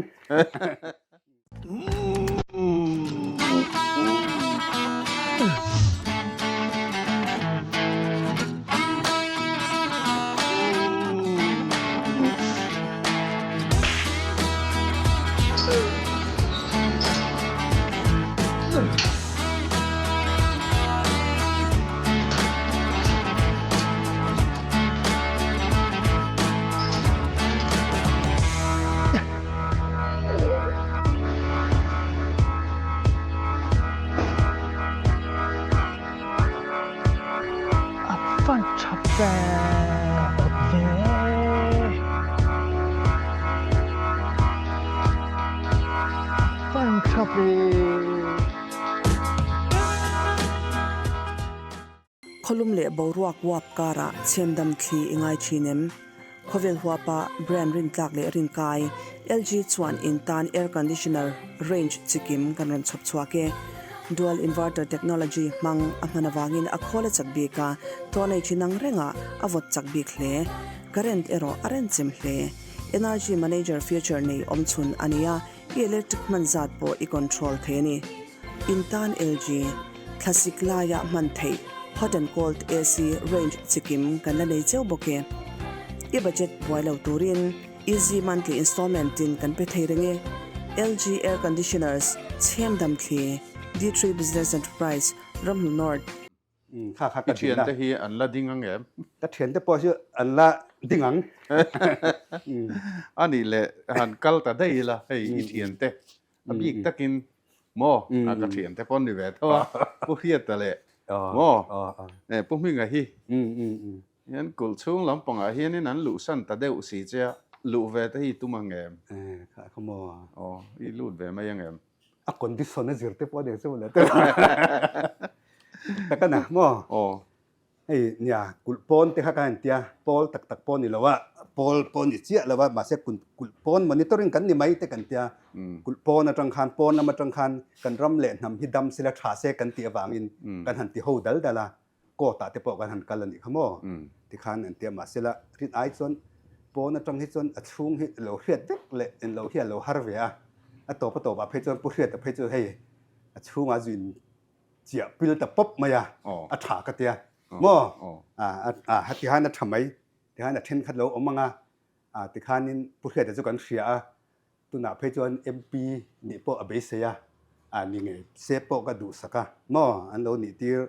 A fan tha ve ve. A fan tha ve. Khawlum leh boruak uap karah chhemdam thli i ngai thin em? Khawvel huapa brand rintlak leh rinkai, LG chuan in tan air conditioner range chikim kan rawn chhawp chhuak e. Dual inverter technology hmang a hman avangin a khawl a chak bik a, tawh nei thin ang rengah a vawt chak bik hle. Current erawh a renchem hle. Energy manager feature nei awmchhun a ni a, i electric hman zat pawh i control thei a ni. In tan LG, thlasik laia hman theih hot and cold AC range chikim kan la nei cheu bawk e. I budget buai lo turin easy monthly installment in kan pe thei reng e. LG Air Conditioners, Chhemdam Thli, D3 Business Enterprise, Ramhnu North. Kha kha ka I thiante hi an la ding ang em? Ka thiante pawh hi an la ding ang. A nih leh han kal ta daih ila hei i thiante a bik takin maw a ka thiante pawh an ni ve tho a Pu Hriata leh maw Pu Hminga hi hian kulh chhung lampangah hianin an luhsan ta deuh si che a luh ve te hi tum ang em? Kha kha maw? Aw i lut ve mai ang em? A condition a zir te pawh a nih chu le te tak a na maw aw hei nia kulh pawn te kha ka han tia pawl tak tak pawh ni lo a pawl pawh ni chiah lo a mahse kulh pawn monitoring kan ni mai te kan tia kulh pawn atang khan pawn lam atang khan kan ram leh hnam hi dam sila tha se kan tih avangin kan han ti ho dal dal a court ah te pawh kan han kal a nih kha maw tikhan an tia mahse la rin ai chuan. Pawn atang hi chuan a chhung hi lo hriat vek leh in lo hi a lo har ve a, a tawp a tawpah phei chuan Pu Hriata phei chu hei a chhungah zu in chiah pil ta pawp mai a, a tha ka tia maw? A heti khan a tha mai, tikhan a thenkhat lo awm ang a, tikhanin Pu Hriata chu kan hria a, Tunah phei chuan MP nih pawh a beisei a, a ni ngei se pawh ka duhsak a maw an lo nih tir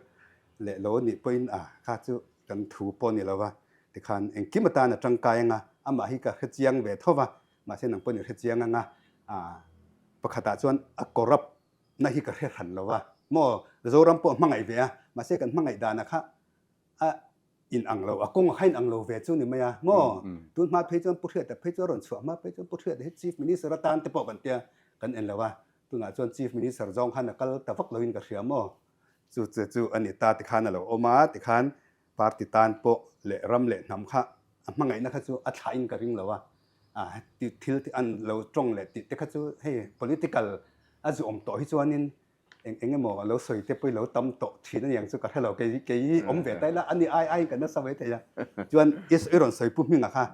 leh lo nih pawhin a kha chu kan thu pawh ni lo va, tikhan engkim atan a tangkai anga amah hi ka hrechiang ve tho va, mahse nang pawhin i hrechiang anga a pakhatah chuan a corrupt na hi ka hre hran lo va maw, Zoram pawh a hmangaih ve a, mahse kan hmangaih danah kha a in ang lo, a kawng a kha in ang lo ve chu ni mai a maw? Tun hma phei chuan Pu Hriata phei chu a rawn chhuah hma phei chuan Pu Hriata hi Chief Minister atan te pawh kan tia kan en lo a, tunah chuan Chief Minister zawng khan a kal ta vak loin ka hria maw? Chu chu chu a ni ta tikhan a lo awm a, tikhan party tan pawh leh ram leh hnam kha a hmangaihna kha chu a thlahin ka ring lo a, a thil an lo tawng leh tih te kha chu hei political a zu awm tawh hi chuanin Eng eng emaw a lo sawi te pawh i lo tam tawh thin a niang chu ka hre lo, kei kei hi awm ve ta ila a ni ai aiin kan nasa mai thei a. Chuan i i rawn sawi Pu Hminga kha,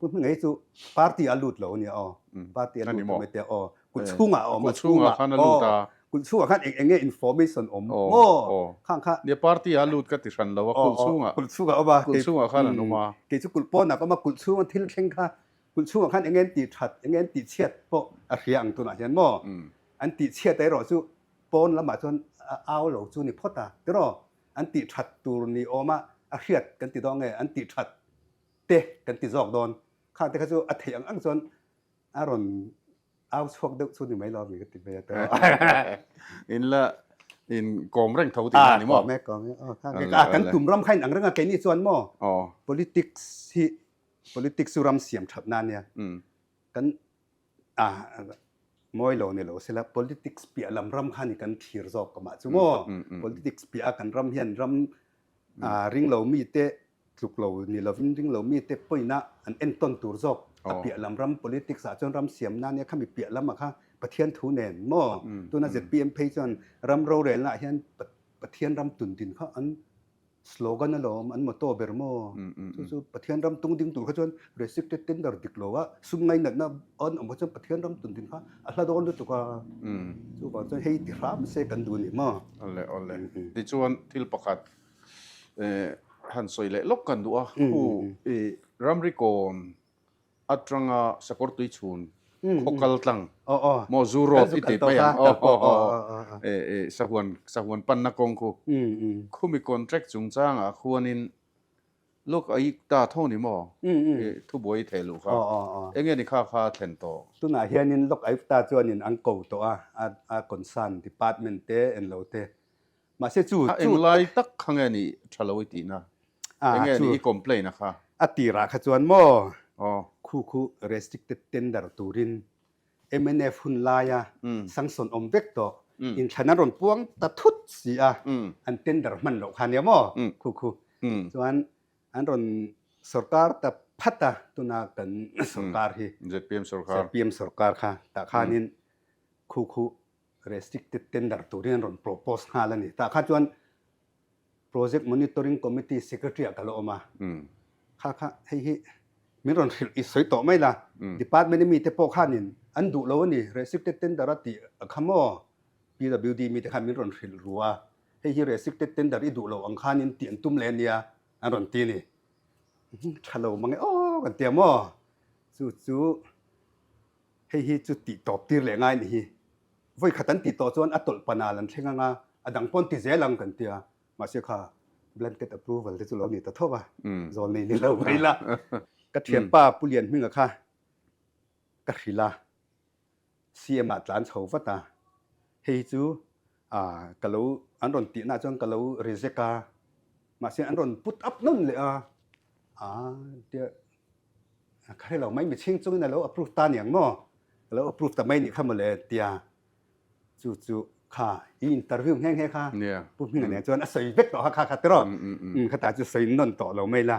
Pu Hminga hi chu party a lut lo a nia aw, party a lut lo mai te aw, kulh chhungah a awm a, chhungah aw, kulh chhungah khan eng eng nge information awm maw khang kha. Nia party a lut ka ti hran lo a, kulh chhungah, kulh chhungah a awm a, kulh chhungah khan an awm a. Kei chu kulh pawnah ka awm a, kulh chhunga thil thleng kha, kulh chhungah khan eng nge an tih that, eng nge an tih chhiat pawh a hria ang tunah hian maw. An tih chhiat erawh chu pawn lamah chuan a au lo chu ni phawt a, tiraw? An tih that tur ni awma a hriat kan ti dawn nge an tih that te kan ti zawk dawn? Khang te kha chu a theih ang ang chuan a rawn au chhuak deuh chu ni mai lo mi ka ti mai a tiraw? In la in kawm reng tho tih na ni maw? Kawm e, kawm e. Aw, kan tum ram kha in ang reng a, keini chuan maw politics hi politics chu ram siam that na ania. Kan A mawi lo ni lo sela politics piah lam ram kha ni kan thlir zawk ka mah chu maw? Politics piah a kan ram hian ram ring lo mite tluk lo ni lovin ring lo mite pawina an entawn tur zawk a piah lam ram politics ah chuan ram siam nan nia khami piah lamah kha Pathian thu nen maw? Tuna zpm phei chuan ram rorelna ah hian Pathian ram tundin kha an Slogan alawm an motto ber maw? Chu chu Pathian ram tung ding tur kha chuan restricted tender dik lo a, sum ngainatna an awm kha chuan Pathian ram tun ding kha a hla dawn lutuk a. Chuvang chuan hei ti hram se kan duh a ni maw? Awle awle. Tichuan thil pakhat han sawi leh lawk kan duh a, khu i ramri kawn atanga sakawr tui chhun khaw kal tlang maw zu road i ti mai ang aw sahuan sahuan panna kawng khu khumi contract chungchangah khuanin lawk a ik ta tho ni maw thubuai i theh luh kha enge ni kha kha thlen tawh. Tunah hianin lawk a ik ta chuanin an ko tawh a a concern department te englo te Mahse chu A englai tak kha nge ni tha lo i tihna? Enge ni i complain a kha? A tirah kha chuan maw khu khu restricted tender turin mnf hun laia sanction awm vek tawh inthlan an rawn puang ta thut si a, an tender hman loh kha nia maw khu khu chuan an rawn sorkar ta phat a tuna kan sorkar hi zpm sorkar zpm sorkar kha tah khanin khu khu Restricted tender turin an rawn propose nghal a ni. Tah kha chuan Project Monitoring Committee Secretary ah ka la awm a. Kha kha hei hi min rawn hrilh i sawi tawh mai la. Department a mite pawh khanin an duh lo a ni. Restricted tender a tih a kha maw? PWD mite khan min rawn hrilh ru a. Hei hi restricted tender i duh lo ang khanin tih an tum leh a nia an rawn ti a ni. Tha lo mang e aw kan ti a maw? Chu chu Hei hi chu tih tawp tir leh ngai ni hi. Vawi khat an tih tawh chuan a tawlh panal an thleng anga a dang pawn ti zel ang kan tia. Mahse kha blanket approval te chu lo ni ta tho va, zawl nei ni lo mai la. Ka thianpa Pu Lianhminga kha ka hrilh a, CM ah tlan chho vat a, hei hi chu ka lo an rawn tihna chuan ka lo reject a, mahse an rawn put up nawn leh a, a tia Ka hre lo mai, michhing chungin a lo approve ta niang maw? A lo approve ta mai nih kha mawle tia chu chu kha i interview nghe nghe kha Pu Hminga nen chuan a sawi vek tawh kha kha kha tiraw? Khatah chu sawi nawn tawh lo mai la.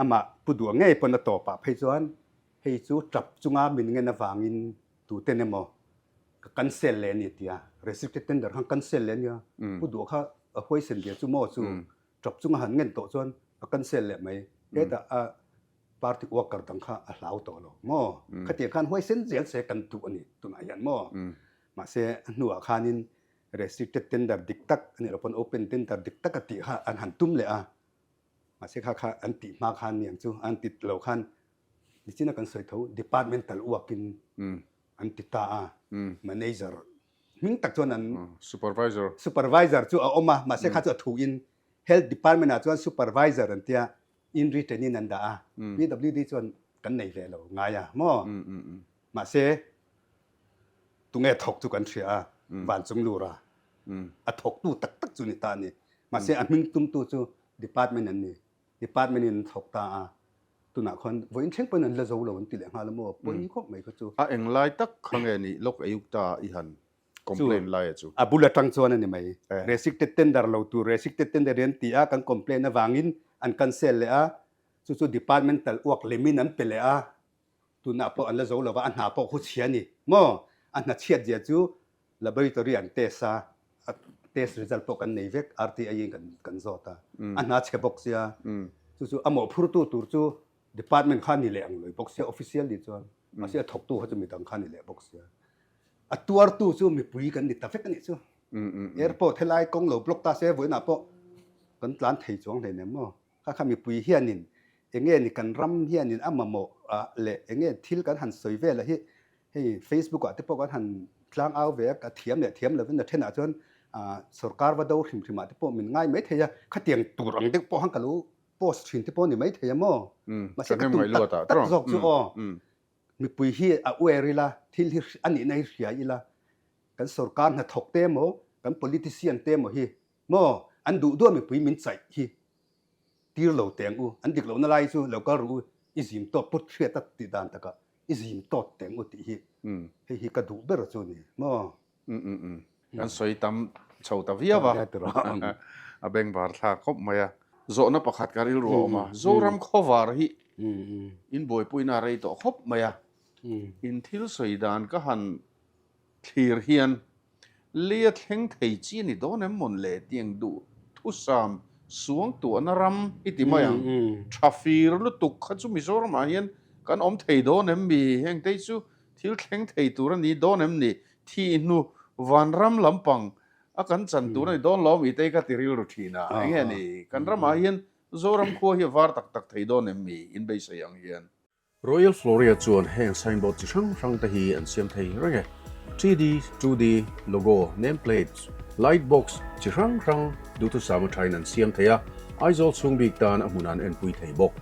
Amah Pu Duh ngei pawn a tawpah phei chuan hei chu tap chunga min ngen avangin tuten emaw ka cancel leh a ni tia restricted tender khan cancel leh a nia. Pu Duh kha a huaisen dia chu maw chu Tap chunga han ngen tawh chuan a cancel leh mai. Hetah a Party worker dang kha a hlau tawh lo maw? Khatiang khan huaisen zel se kan duh a ni tunah hian maw? Mahse a hnuah khanin restricted tender dik tak a nih loh pawn open tender dik tak a tih kha an han tum leh a, mahse kha kha an tih hma khan niang chu an ti lo khan nichina kan sawi tho departmental work in an ti ta a, manager hming tak chuan an Supervisor. Supervisor chu a awm a, mahse kha chu a thu in health department ah chuan supervisor an tia in written in an dah a, PWD chuan kan nei ve lo ngai a maw? Mahse tunge thawk chu kan hria a, vancung lur a, a thawktu tak tak chu ni ta a ni. Mahse a hming tumtu chu department an ni, department in an thawk ta a, tunah khuan vawiin thleng pawhin an la zo lo an ti leh nghal a maw? Pawi khawp mai kha chu. A englai tak kha nge nih lawk Ayukta i han complain lai a chu. A bul atang chuan a ni mai. Restricted tender lo tur restricted tender hi an ti a, kan complain avangin an cancel leh a, chu chu departmental uak lemin an pe leh a, tunah pawh an la zo lova, a hna pawh khu chhia a ni maw? A hna chhiat zia chu laboratory an test a, a test result pawh kan nei vek, RTI in kan kan zawt a, a hna chhe bawk sia, chu chu a mawhphurtu tur chu department kha a ni leh ang lawih bawk sia, official ni chuan, mahse a thawktu kha chu midang kha a ni leh bawk sia. A tuartu chu mipui kan ni ta vek a nih chu. Airport helai kawng lo block ta se vawiinah pawh kan tlan thei chuang hle nem maw. Kha kha mipui hianin enge ni kan ram hianin a mamawh ah leh enge thil kan han sawi vel a hi hei Facebook ah te pawh kan han tlang au ve a, ka thiam leh thiam lovin a thenah chuan sorkar va do hrim hrim ah te pawh min ngai mai thei a, khatiang tur ang deuh pawh khan ka lo post thin te pawh a ni mai thei a maw. Mahse ka tum tak tak zawk chu aw. Mipui hi a aware ila, thil hi a nihna hi hria ila, kan sorkar hnathawk te emaw, kan politician te emaw hi maw an duh duah mipui min chaih hi tir lo teng u, an dik lohna lai chu lo kal ru u, i zim tawt put hriat a tih dan takah i zim tawt teng u tih hi hei hi ka duh ber chu a ni maw. Kan sawi tam chho ta viau a, a bengvar thlak khawp mai a. Zawhna pakhat ka rilru a awm a, Zoram khawvar hi in buaipuina a rei tawh khawp mai a, in thil sawi dan ka han thlir hian lei a thleng thei chi a ni dawn em mawn le tiang duh thusam suangtuahna ram i ti mai ang, tha fir lutuk kha chu Mizoramah hian kan awm thei dawn em mi? Hengte chu thil thleng thei tur a ni dawn em ni? Thih hnu vanram lampang a kan chan tur a ni dawn lo ami te ka ti rilru thin a, eng nge ni? Kan ramah hian Zoram khua hi a var tak tak thei dawn em mi? Inbeisei ang hian. Royal Floria chuan heng signboard chi hrang hrang te hi an siam thei reng e. 3D, 2D, logo, name plates, light box chi hrang hrang duhthusam athain an siam thei a, Aizawl chhung bik tan a hmun an enpui thei bawk.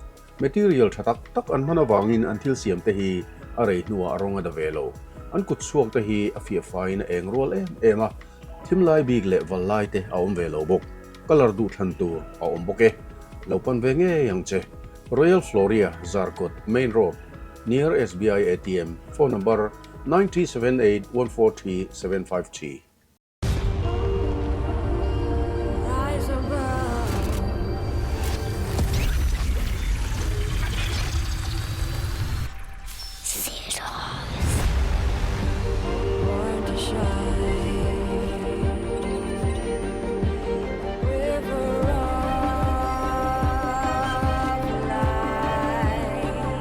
Material tha tak tak an hman avangin an thil siam te hi a rei hnuah a rawng a da ve lo. An kut chhuak te hi a fiah faiin a eng rual em em a, thim lai bik leh val lai te a awm ve lo bawk. Colour duh thlan tur a awm bawk e. Lo pan ve ngei ang che. Royal Floria, Zarkawt, Main Road, near SBI ATM, phone number, 9378 143753.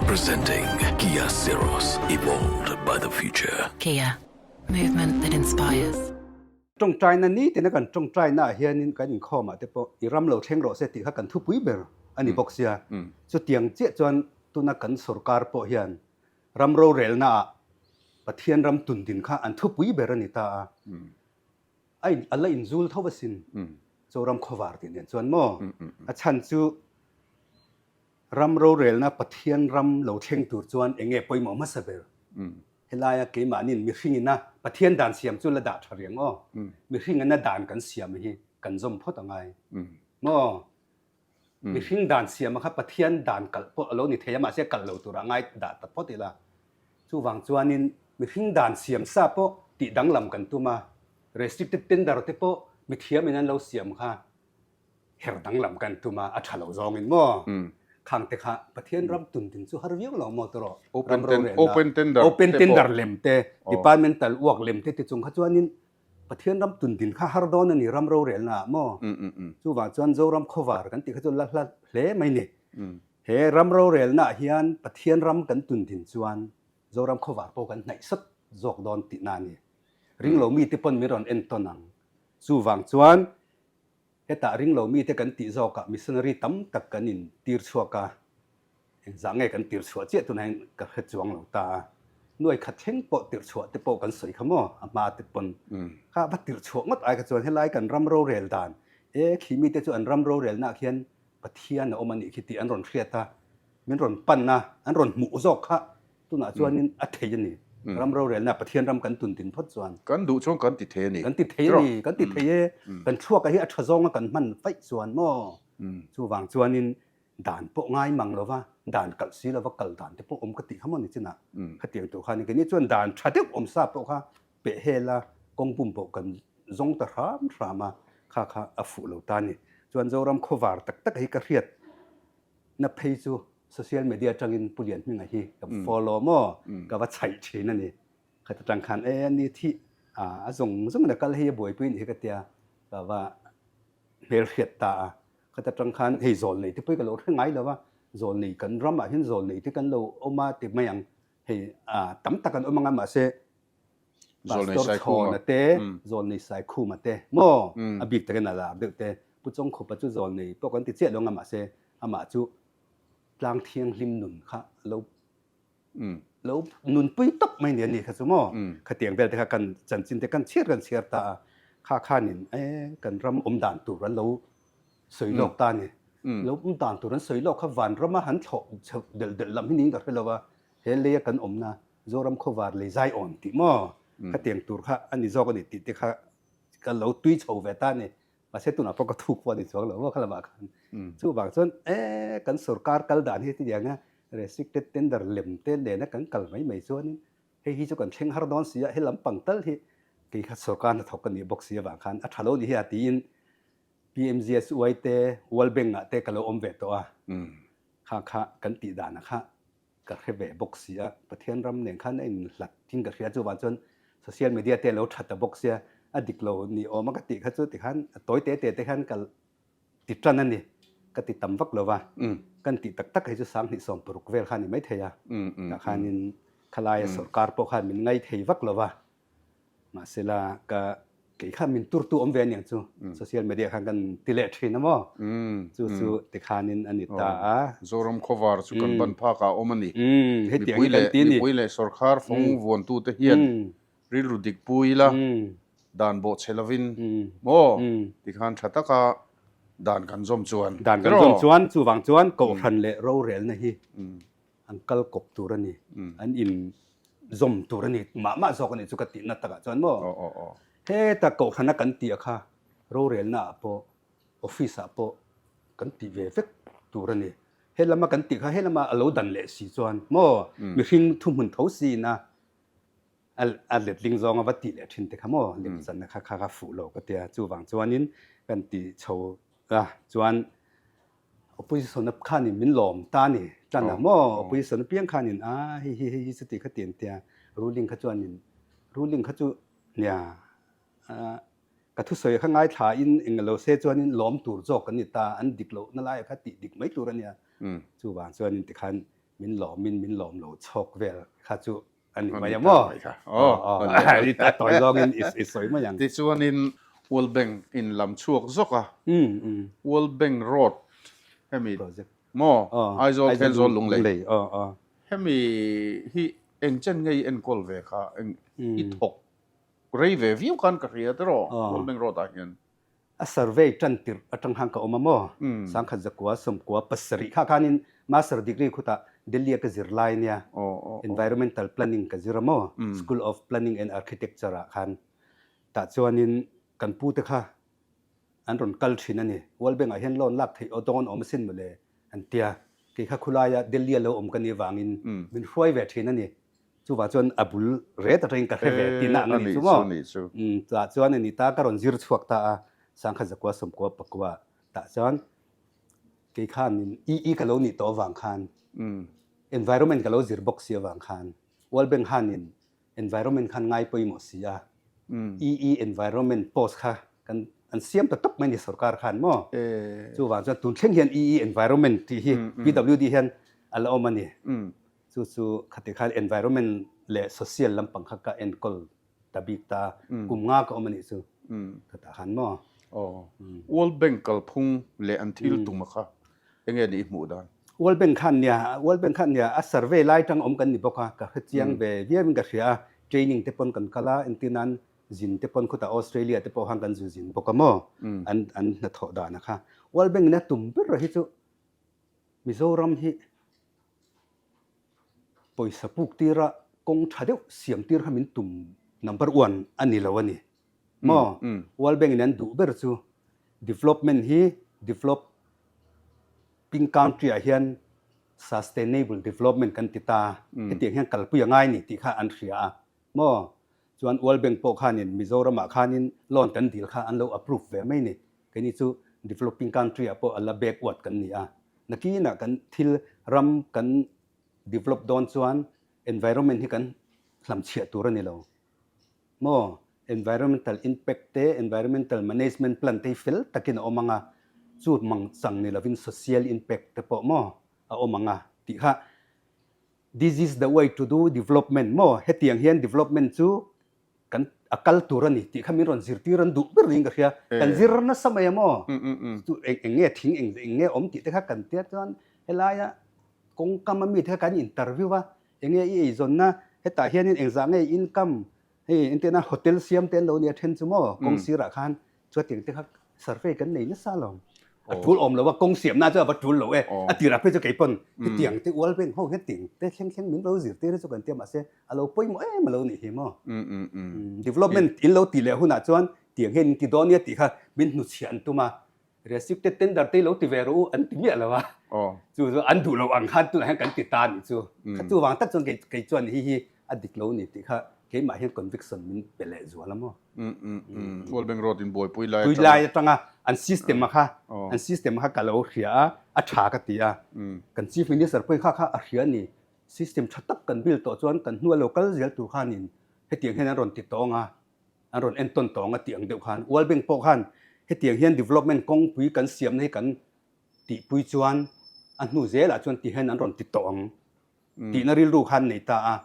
Presenting Kia Syros, evolved by the future. Kia, movement that inspires. Tawngtaina ni tina kan tawngtaina ah hianin kan inkhawmah te pawh i ram lo thleng rawh se tih kha kan thupui ber a ni bawk sia. Chutiang chiah chuan tuna kan sorkar pawh hian ram rorelna ah Pathian ram tundin kha an thupui ber a ni ta a. A in a la inzul tho asin Zoram khawvar tih nen chuan maw? A chhan chu Ram rorelna Pathian ram lo thleng tur chuan eng nge pawimawh hmasa ber? Helaia keimahniin mihringina Pathian dan siam chu la dah tha riang aw. Mihringina dan kan siam hi kan zawm phawt a ngai. Maw? Mihring dan siama kha Pathian dan kalh pawh a lo ni thei a, mahse kalh lo turah ngai dah ta phawt ila. Chuvang chuanin mihring dan siam sa pawh tih danglam kan tum a, restricted tender te pawh mithiamin an lo siam kha her danglam kan tum a, a tha lo zawngin maw? Khang te kha Pathian ram tun din chu har viau lo maw tawrh? Open ten open tender open tender lem te, departmental work lem te ti chung kha chuanin Pathian ram tun din kha har dawn a ni ram rorelna ah maw? Chuvang chuan Zoram khawvar kan tih kha chu la hla hle mai ni. He ram rorelnaah hian Pathian ram kan tun din chuan Zoram khawvar pawh kan hnaih sawt zawk dawn tihna a ni. Ringlo mite pawn min rawn entawn ang. Chuvang chuan hetah ringlo mite kan tih zawkah missionary tam tak kan in tir chhuak a, engzah nge kan tir chhuah chiah tunah hian ka hre chuang lo ta a. Nuai khat thleng pawh tirh chhuah te pawh kan sawi kha maw a hma te pawn kha va tirh chhuah ngawt ai kha chuan helai kan ram rorel dan e khi mite chu an ram rorelnaah khian Pathian a awm a nih khi tih an rawn hriat a, min rawn pan a, an rawn hmuh zawk kha tunah chuanin a thei a ni. Ram rorelna Pathian ram kan tun din phawt chuan. Kan duh chuan kan ti thei a ni. Kan ti thei a ni, kan ti thei e. Kan thluaka hi a tha zawnga kan hman faih chuan maw? Chuvang chuanin dan pawh ngai mang lova, dan kalh si lova kal dan te pawh awm ka tih kha maw ni chinah. Khatiang tur kha a ni. Keini chuan dan tha deuh awm sa pawh kha peh hel a, kawng pum pawh kan zawng ta hram hram a, kha kha a fuh lo ta a ni. Chuan Zoram khawvar tak tak hi ka hriat na phei chu social media atangin Pu Lianhminga hi ka follow maw, ka va chhaih thin a ni. Khat atang khan e ni thih a zawng zawngin a kal hei a buaipui nih hi ka tia, ka va hmelhriat ta a. Khat atang khan hei zawlnei te pawh hi ka lo hre ngai lo a, zawlnei kan ramah hian zawlnei te kan lo awm a ti mai ang, hei tam tak an awm ang a mahse Pastor Chhawna te, Zawlnei Saikhuma te maw a bik takin a lar deuh te. Pu Chawngkhupa chu Zawlnei pawh kan ti chiah lo ang a mahse amah chu tlang thianghlim nun kha lo lo nunpui tawp mai ni a ni kha chu maw. Khatiang vel te kha kan chanchin te kan chhiar kan chhiar ta a, kha khanin e kan ram awm dan tur an lo sawi lawk ta a ni. Lo awm dan tur an sawi lawk kha vanrama han thlawh chhoh delh delh lam hi niin ka hre lo a, he leia kan awmna Zoram khawvar lei zai awn tih maw? Khatiang tur kha a ni zawk a ni tih te kha ka lo tui chho ve ta a ni. Mahse tunah pawh ka thuk pawh a ni chuang lo maw kha lamah khan. Chuvang chuan e kan sorkar kal dan hi hetiang a restricted tender lem te nena kan kal mai mai chuanin hei hi chu kan thleng har dawn si a, he lampang tal hi kei kha sorkar hnathawk ka nih bawk si avang khan a tha lo ni hi a tiin PMGSY te World Bank ah te ka lo awm ve tawh a, kha kha kan tih danah kha ka hre ve bawk si a, Pathian ram nen khan a inhlat thin ka hria chuvang chuan social media te a lo tha ta bawk sia, a dik lo ni awm a ka tih kha chu tikhan a tawi te te te khan ka ti tan a ni, ka ti tam vak lo va, kan tih tak tak hi chu 2060 vel kha a ni maithei a, tah khanin khalaia sorkar pawh khan min ngaithei vak lo va. Mahsela ka kei kha min turtu awm ve aniang chu social media khan kan ti leh thin a maw chu chu tikhanin a ni ta a. Zoram khawvar chu kan ban phak ah awm a ni. Mipui leh mipui leh sawrkhar fawng vuantute hian rilru dik pu ila dan bawh chhe lovin maw tikhan tha taka dan kan zawm chuan. Dan kan zawm chuan chuvang chuan kohhran leh rorelna hi an kal kawp tur a ni, an in zawm tur a ni, mah mah zawk a nih chu ka tihna takah chuan maw heta kohhrana kan tih a kha rorelna ah pawh office ah pawh kan tih ve vek tur a ni, he lama kan tih kha he lama a lo dan leh si chuan maw mihring thuhmun tho siin a a letling zawnga va tih leh thin te kha maw lemchanna kha kha kha fuh lo ka tia chuvang chuanin kan ti chho a chuan opposition a khanin min lawm ta ni tan a maw opposition apiang khanin a hei hi hei hi chuti kha ti an tia ruling kha chuanin ruling kha chu nia ka thusawi kha ngaithla in englo se chuanin lawm tur zawk kan ni ta an dik loh na lai kha tih dik mai tur a nia chuvang chuanin tikhan min lawmin min lawm lo chhawk vel kha chu a ni mai a maw? A tawi zawngin i sawi mai ang. Tichuanin World Bank in lam chhuak zawk a, World Bank Road hemi maw Aizawl Thenzawl Lunglei hemi hi eng chen nge i enkawl ve kha i thawk rei ve viau khan ka hria tiraw World Bank Road ah hian. A survey tan tirh atang khan ka awm a maw? 10,000 97 kha khanin Master degree khutah Delhi a ka zir lai nia Environmental Planning ka zir a maw? School of Planning and Architecture ah khan tah chuanin kan pu te kha an rawn kal thin a ni. World Bank ah hian loan lak theih aw dawn awm asin mawle an tia. Kei kha khulaia Delhi a lo awm ka nih avangin min hruai ve thin a ni. Chuvah chuan a bul ret atangin ka hre ve tihna ang a nih chu maw? Tah chuan a ni ta, ka rawn zir chhuak ta a, 1999 tah chuan kei khanin EE ka lo nih tawh avang khan environment ka lo zir bawk si avang khan World Bank khanin environment khan ngai pawimawh si a, EE environment post kha kan an siam ta tawp mai ni sorkar khan maw. Chuvang chuan tun thleng hian EE environment tih hi PWD hian a la awm a ni. Chu chu khati khan environment leh social lampang kha ka enkawl ta bik ta kum nga ka awm a nih chu khatah khan maw. Aw. World Bank kalphung leh an thil tum a kha enge nih i hmuh dan? World Bank khan nia, World Bank khan nia a survey lai tang awm kan ni bawk a, ka hre chiang ve viau in ka hria a, training te pawn kan kal a, entir nan zin te pawn khutah Australia te pawh khan kan zu zin bawk a maw an an hnathawh dan a kha. World Bank in a tum ber hi chu Mizoram hi pawisa puk tira kawng tha deuh siam tir kha min tum number one a ni lo a ni maw? World Bank in an duh ber chu development hi developing country ah hian sustainable development kan ti ta hetiang hian kalpui a ngai ni tih kha an hria a maw? Chuan World Bank pawh khanin Mizoramah khanin loan kan dil kha an lo approve ve mai ni. Keini chu developing country ah pawh a la backward kan ni a. Nakinah kan thil ram kan develop dawn chuan environment hi kan hlamchhiah tur a ni lo. Maw? Environmental impact te, environmental management plan te hi fel takin a awm ang a, chu mang chang ni lovin social impact te pawh maw a awm ang a tih kha This is the way to do development maw? Hetiang hian development chu kan a kal tur a ni tih kha min rawn zirtir an duh ber niin ka hria. Kan zir nasa mai a maw? Chu eng eng nge thing eng eng nge awm tih te kha kan tia chuan helaia kawngkam a mi te kha kan interview a, eng nge i eizawnna hetah hianin engzah nge i income hei engtiahna hotel siam te an lo nia then chu maw kawng sirah khan Chuatiang te kha survey kan nei nasa lo. A tul awm lo a, kawng siamna chu a va tul lo e. A tirah phei chu kei pawn hetiang te ual veng ho hetiang te thleng thleng min lo zirtir hi chu kan tia mahse a lo pawimawh em a lo nih hi maw. Development in lo tih leh hunah chuan tiang hian in ti dawn nia tih kha min hnuchhiah an tum a. Restricted tender te hi lo ti ve rawh u an ti miah lo a. Chu chu an duh loh ang khan tunah hian kan ti ta nih chu. Kha chuvang tak chuan kei chuan hi hi a dik lo ni tih kha keimah hian conviction min pe leh zual a maw. World Bank Road in buaipui lai atanga. Lai atanga an system a kha an system kha ka lo hria a a tha ka ti a. Kan Chief Minister pawhin kha kha a hria a ni. System tha tak kan build tawh chuan kan hnua lo kal zel tur khanin hetiang hian an rawn ti tawng a, an rawn entawn tawng a tih ang deuh khan World Bank pawh khan hetiang hian development kawngpui kan siamna hi kan tihpui chuan a hnu zelah chuan ti hian an rawn ti tawh ang tihna rilru khan nei ta a.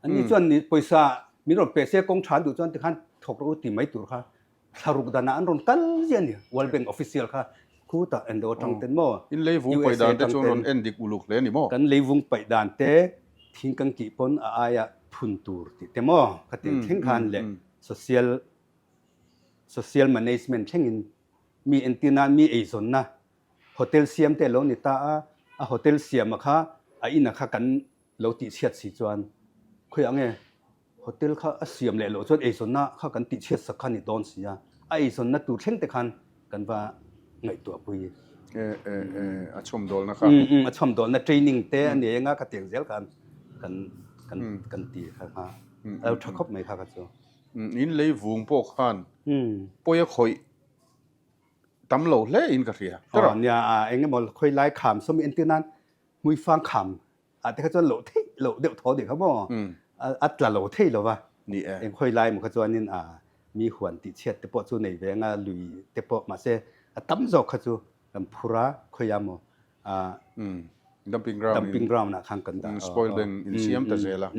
Ani chuan ni pawisa min rawn pe se kawng tha an duh chuan tikhan thawk rawh u ti mai tur kha thlaruk danah an rawn kal ziah a ni. World Bank official kha khutah endo atang ten maw In leivung paih dan te chuan rawn en dik uluk hle a ni maw? Kan leivung paih dan te thing kan kih pawn a aia phun tur tih te maw khatiang thleng khan leh social social management thlengin mi entir nan mi eizawnna hotel siam te a lo ni ta a, a hotel siama kha a ina kha kan lo tihchhiat si chuan khawiah nge hotel kha a siam leh loh chuan eizawnna kha kan tihchhiat sak kha ni dawn si a, a eizawnna tur thleng te khan kan va ngaihtuah pui. E e e a chhawmdawlna kha. Um um a chhawmdawlna training te a ni eng a ka tiang zel khan kan kan kan ti kha kha a lo tha khawp mai kha kha chu. In lei vung pawh khan pawi a khawih tam lo hle in ka hria. Aw nia eng emaw khawi lai kham sawmi entir nan hmuifang kham ah te kha chuan loh theih loh deuh thaw dih kha maw a tla lo thei lo va ni e eng khawi lai maw kha chuanin a mi huan tih chhiat te pawh chu nei ve anga lui te pawh mahse a tam zawk kha chu kan phur a khawiah maw a dumping ground dumping ground ah khan kan dah spoil bank in siam ta zel a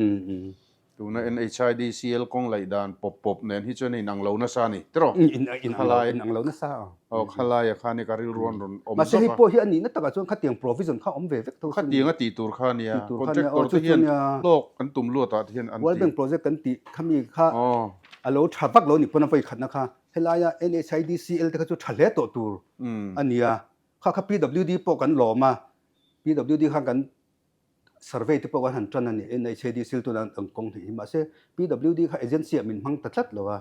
Tuna NHIDCL kawng laih dan pawp pawp nen hi chuan a inang lo nasa a ni tiraw? Khalai inang lo nasa a. Aw khalaia khan i ka rilru an rawn awm zawk a. Mahse hei pawh hi a nihna takah chuan khatiang provision kha awm ve vek tho. Khatiang a tih tur kha a nia. Contractor te hian hlawk an tum luat ah te hian an ti. World Bank project kan tih khami kha a lo tha vak lo ni pawn a vawi khatna kha helaia NHIDCL te kha chu tha hle tawh tur a nia. Kha kha PWD pawh kan lawm a, PWD khan kan Survey te pawh kan han tan a ni, NHAD sil tuna an kawng hnih hi mahse PWD kha agency ah min hmang ta tlat lo a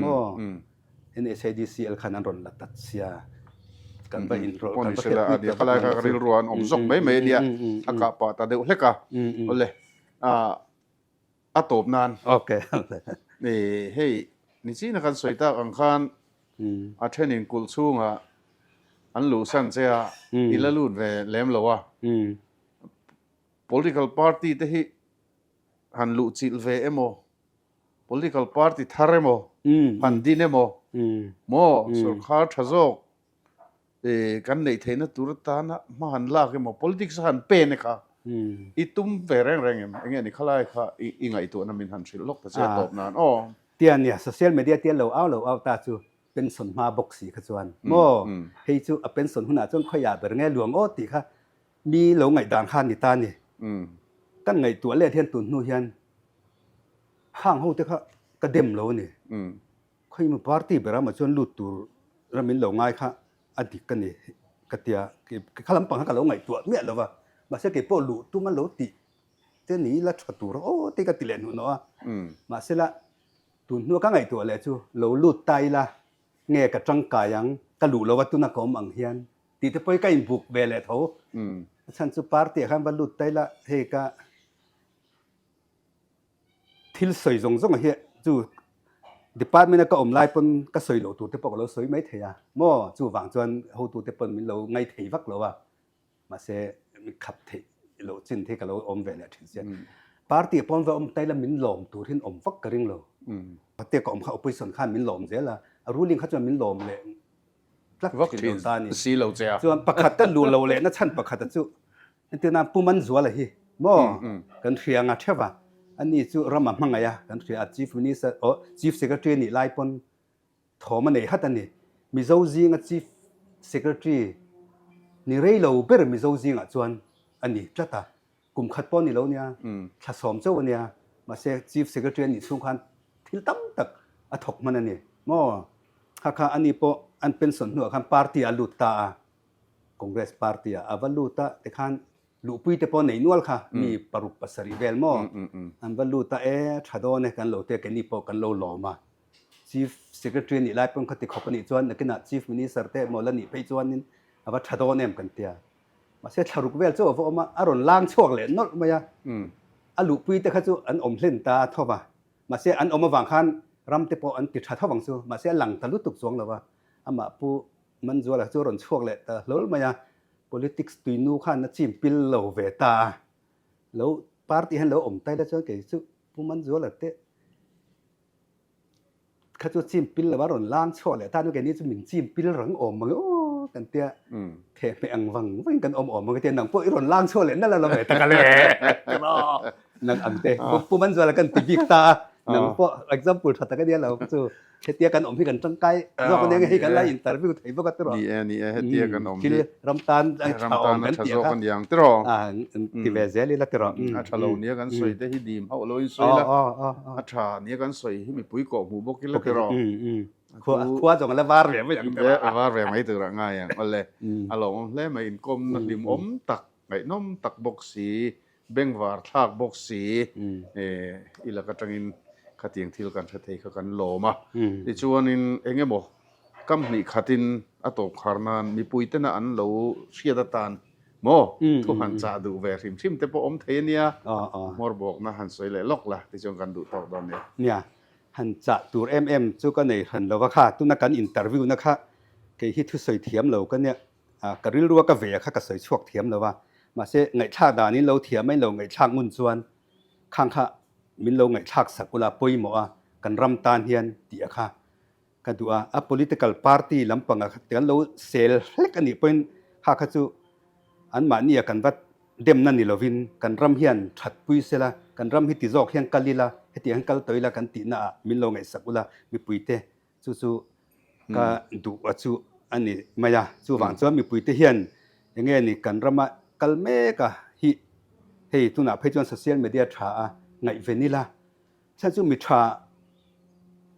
maw NHADCL khan an rawn la tat sia kan va inrawlh kan va hriat pui ta vak lo rilru an awm zawk mai mai a nia a kah pah ta deuh hlek a awle a tawp nan okay hei nichina kan sawi tak ang khan a thenin kulh chhungah an luhsan che a i la lut ve lem lo a Political party te hi han luh chilh ve emaw, political party thar emaw, han din emaw. Maw sorkar tha zawk kan neih theihna tur atana hma han lak emaw politics a han pen e kha i tum ve reng reng em? Enge ni khalai kha i ngaihtuahna min han hrilh lawk ta che a tawp nan aw. Tia nia social media tia lo au lo au ta chu pension hma bawk si kha chuan maw hei chu a pension hunah chuan khawiah ber nge luang aw tih kha mi lo ngaihdan kha a ni ta a ni. Kan ngaihtuah let hian tun hnu hian hang ho te kha ka dem lo a ni. Khawimaw party ber amah chuan lut tur ram in lo ngai kha a dik a ni ka tia kha lampang kha ka lo ngaihtuah miah lo va, mahse kei pawh luh tum a lo tih te ni ila tha tur aw te ka ti leh hnuhnawh a, mahse la tun hnua ka ngaihtuah leh chu lo lut ta ila nge ka tangkai ang ka luh lo a tuna ka awm ang hian tih te pawh hi ka inbuk ve leh tho, a chhan chu party ah khan va lut ta ila hei ka Thil sawi zawng zawng hi chu department a ka awm lai pawn ka sawi loh tur te pawh ka lo sawi mai thei a maw chuvang chuan hotu te pawn min lo ngai thei vak lo a mahse min khap theih loh chin te ka lo awm ve leh thin sia party ah pawn va awm taila min lawm tur hin awm vak ka ring lo te ka awm kha opposition khan min lawm zel a a ruling kha chuan min lawm leh tlat thin lo ta a ni chuan pakhat ka luh lo leh na chhan pakhat a chu Entirna Pu Manzuala hi maw kan hria nga theuh a, ani chu ram a hmangaih a, kan hria a, Chief Minister aw Chief Secretary a nih lai pawn thawm a nei hat a ni. Mizo zinga Chief Secretary ni rei lo ber Mizo zingah chuan a ni tlat a, kum khat pawh a ni lo nia, thla sawm chauh a nia, mahse Chief Secretary a nih chhung khan thil tam tak a thawk hman a ni maw. Kha kha ani pawh an pension hnuah khan party ah a lut ta a. Congress party ah a va lut a tikhan luhpui te pawh nei nual kha mi paruk pasarih vel maw an va lut a e tha dawn e kan lo tia keini pawh kan lo lawm a Chief Secretary nih lai pawn kha ti khawp a nih chuan nakinah Chief Minister te emaw la nih phei chuanin a va tha dawn em kan tia mahse thlaruk vel chu a va awm a a rawn lang chhuak leh nawlh mai a a luhpui te kha chu an awm hlen ta a tho va mahse an awm avang khan ram te pawh an ti tha tho vang chu mahse a lang ta lutuk chuang lo va amah pu Manzuala chu a rawn chhuak leh ta hlawl mai a, politics tuinu khan a chim pil lo ve ta a, lo party hian lo awm tai la chuan kei chu Pu Manzuala te kha chu chim pil lo a rawn lang chhuak leh ta a, keini chu min chim pil rang awm mang e aw kan tia thehmeh ang vang vangin kan awm awm ang tia nang pawh i rawn lang chhuak leh nalh lo ve tak a le nang ang te Pu Manzuala kan ti bik ta a, nang pawh example tha tak a nia lo chu. Hetia kan awm hi kan tangkai zawk ania nge hei kan la interview thei bawk a tiraw. Ni e ni e hetia kan awm hi ram tan a tha awm kan tih kha aniang tiraw. Ti ve zel ila tiraw. A tha lo nia kan sawi te hi dim hauh lo in sawi la a tha nia kan sawi hi mipui kawh hmuh bawk ila tiraw. Khua zawng a la var ve mai ang tiraw. A var ve mai tur ah ngai ang awle a lawmawm hle mai inkawmna hlimawm tak ngaihnawm tak bawk si Bengvar thlak bawk si i lak atangin khatiang thil kan hre thei kha kan lawm a. Tichuanin eng emaw kam hnih khatin a tawp khar nan mipui tena an lo hriat atan maw thu han chah duh ve hrim hrim te pawh awm thei a nia. Hmawr bawkna han sawi leh lawk la tichuan kan duh tawk dawn nia. Nia, han chah tur em em chu ka nei hran lo va kha, tuna kan interview na kha kei hi thusawi thiam lo ka nia. Ka rilrua ka ve a kha ka sawi chhuak thiam lo a, mahse ngaihthlak danin lo thiam a in lo ngaihthlak ngun chuan khang kha min lo ngaihthlak sak ula pawimawh a kan ram tan hian tih a kha ka duh a, a political party lampang a kan lo sel hlek a nih pawhin kha kha chu anmahni a kan va demna ni lovin kan ram hian thatpui sela kan ram hi ti zawk hian kal ila hetiang hian kal tawh ila kan tihna ah min lo ngaihsak ula mipuite Chu chu ka duh a chu a ni mai a. Chuvang chuan mipuite hian eng nge ni kan rama kal mek a hi hei tunah phei chuan social media tha a ngaihven ila. Chhan chu mi tha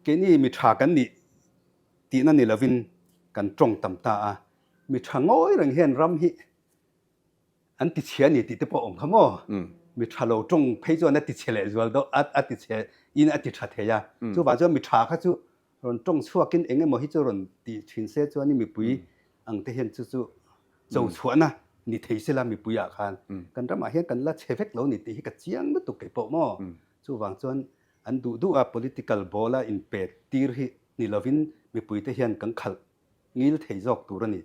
keini mi tha kan nih tihna ni lovin kan tawng tam ta a. Mi tha ngawi reng hian ram hi An ti chhe a ni tih te pawh a awm kha maw? Mi tha lo tawng phei chuan a ti chhe leh zual deuh a, a ti chhe in a ti tha thei a. Chuvang chuan mi tha kha chu rawn tawng chhuakin eng emaw hi chu rawn ti thin se chuan mipui ang te hian chu chu cho chhuahna ni thei sela mipui ah khan kan ramah hian kan la chhe vek lo ni tih hi ka chiang lutuk kei pawh maw? Chuvang chuan an duh duh a political ball a inpet tir hi ni lovin mipui te hian kan khalh ngil thei zawk tur a ni.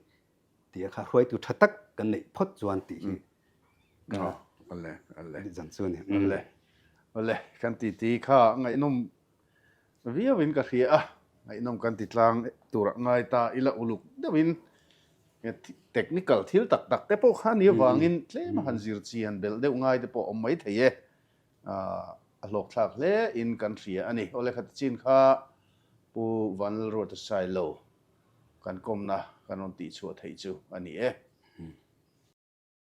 Tih a kha hruaitu tha tak kan neih phawt chuan tih hi ka dân chu a ni. Awle, awle, kan titi kha ngaihnawm viauin ka hria a. Ngaihnawm kan ti tlang tur ah ngai ta ila uluk deuhin technical thil tak tak te pawh kha ni avangin tlem a han zir chian belh deuh ngai te pawh a awm mai thei e. A hlawk thlak hle in kan hria a ni. Awle khati chin kha Pu Vanlalruata Sailo kan kawmna kan rawn tihchhuah theih chu a ni e.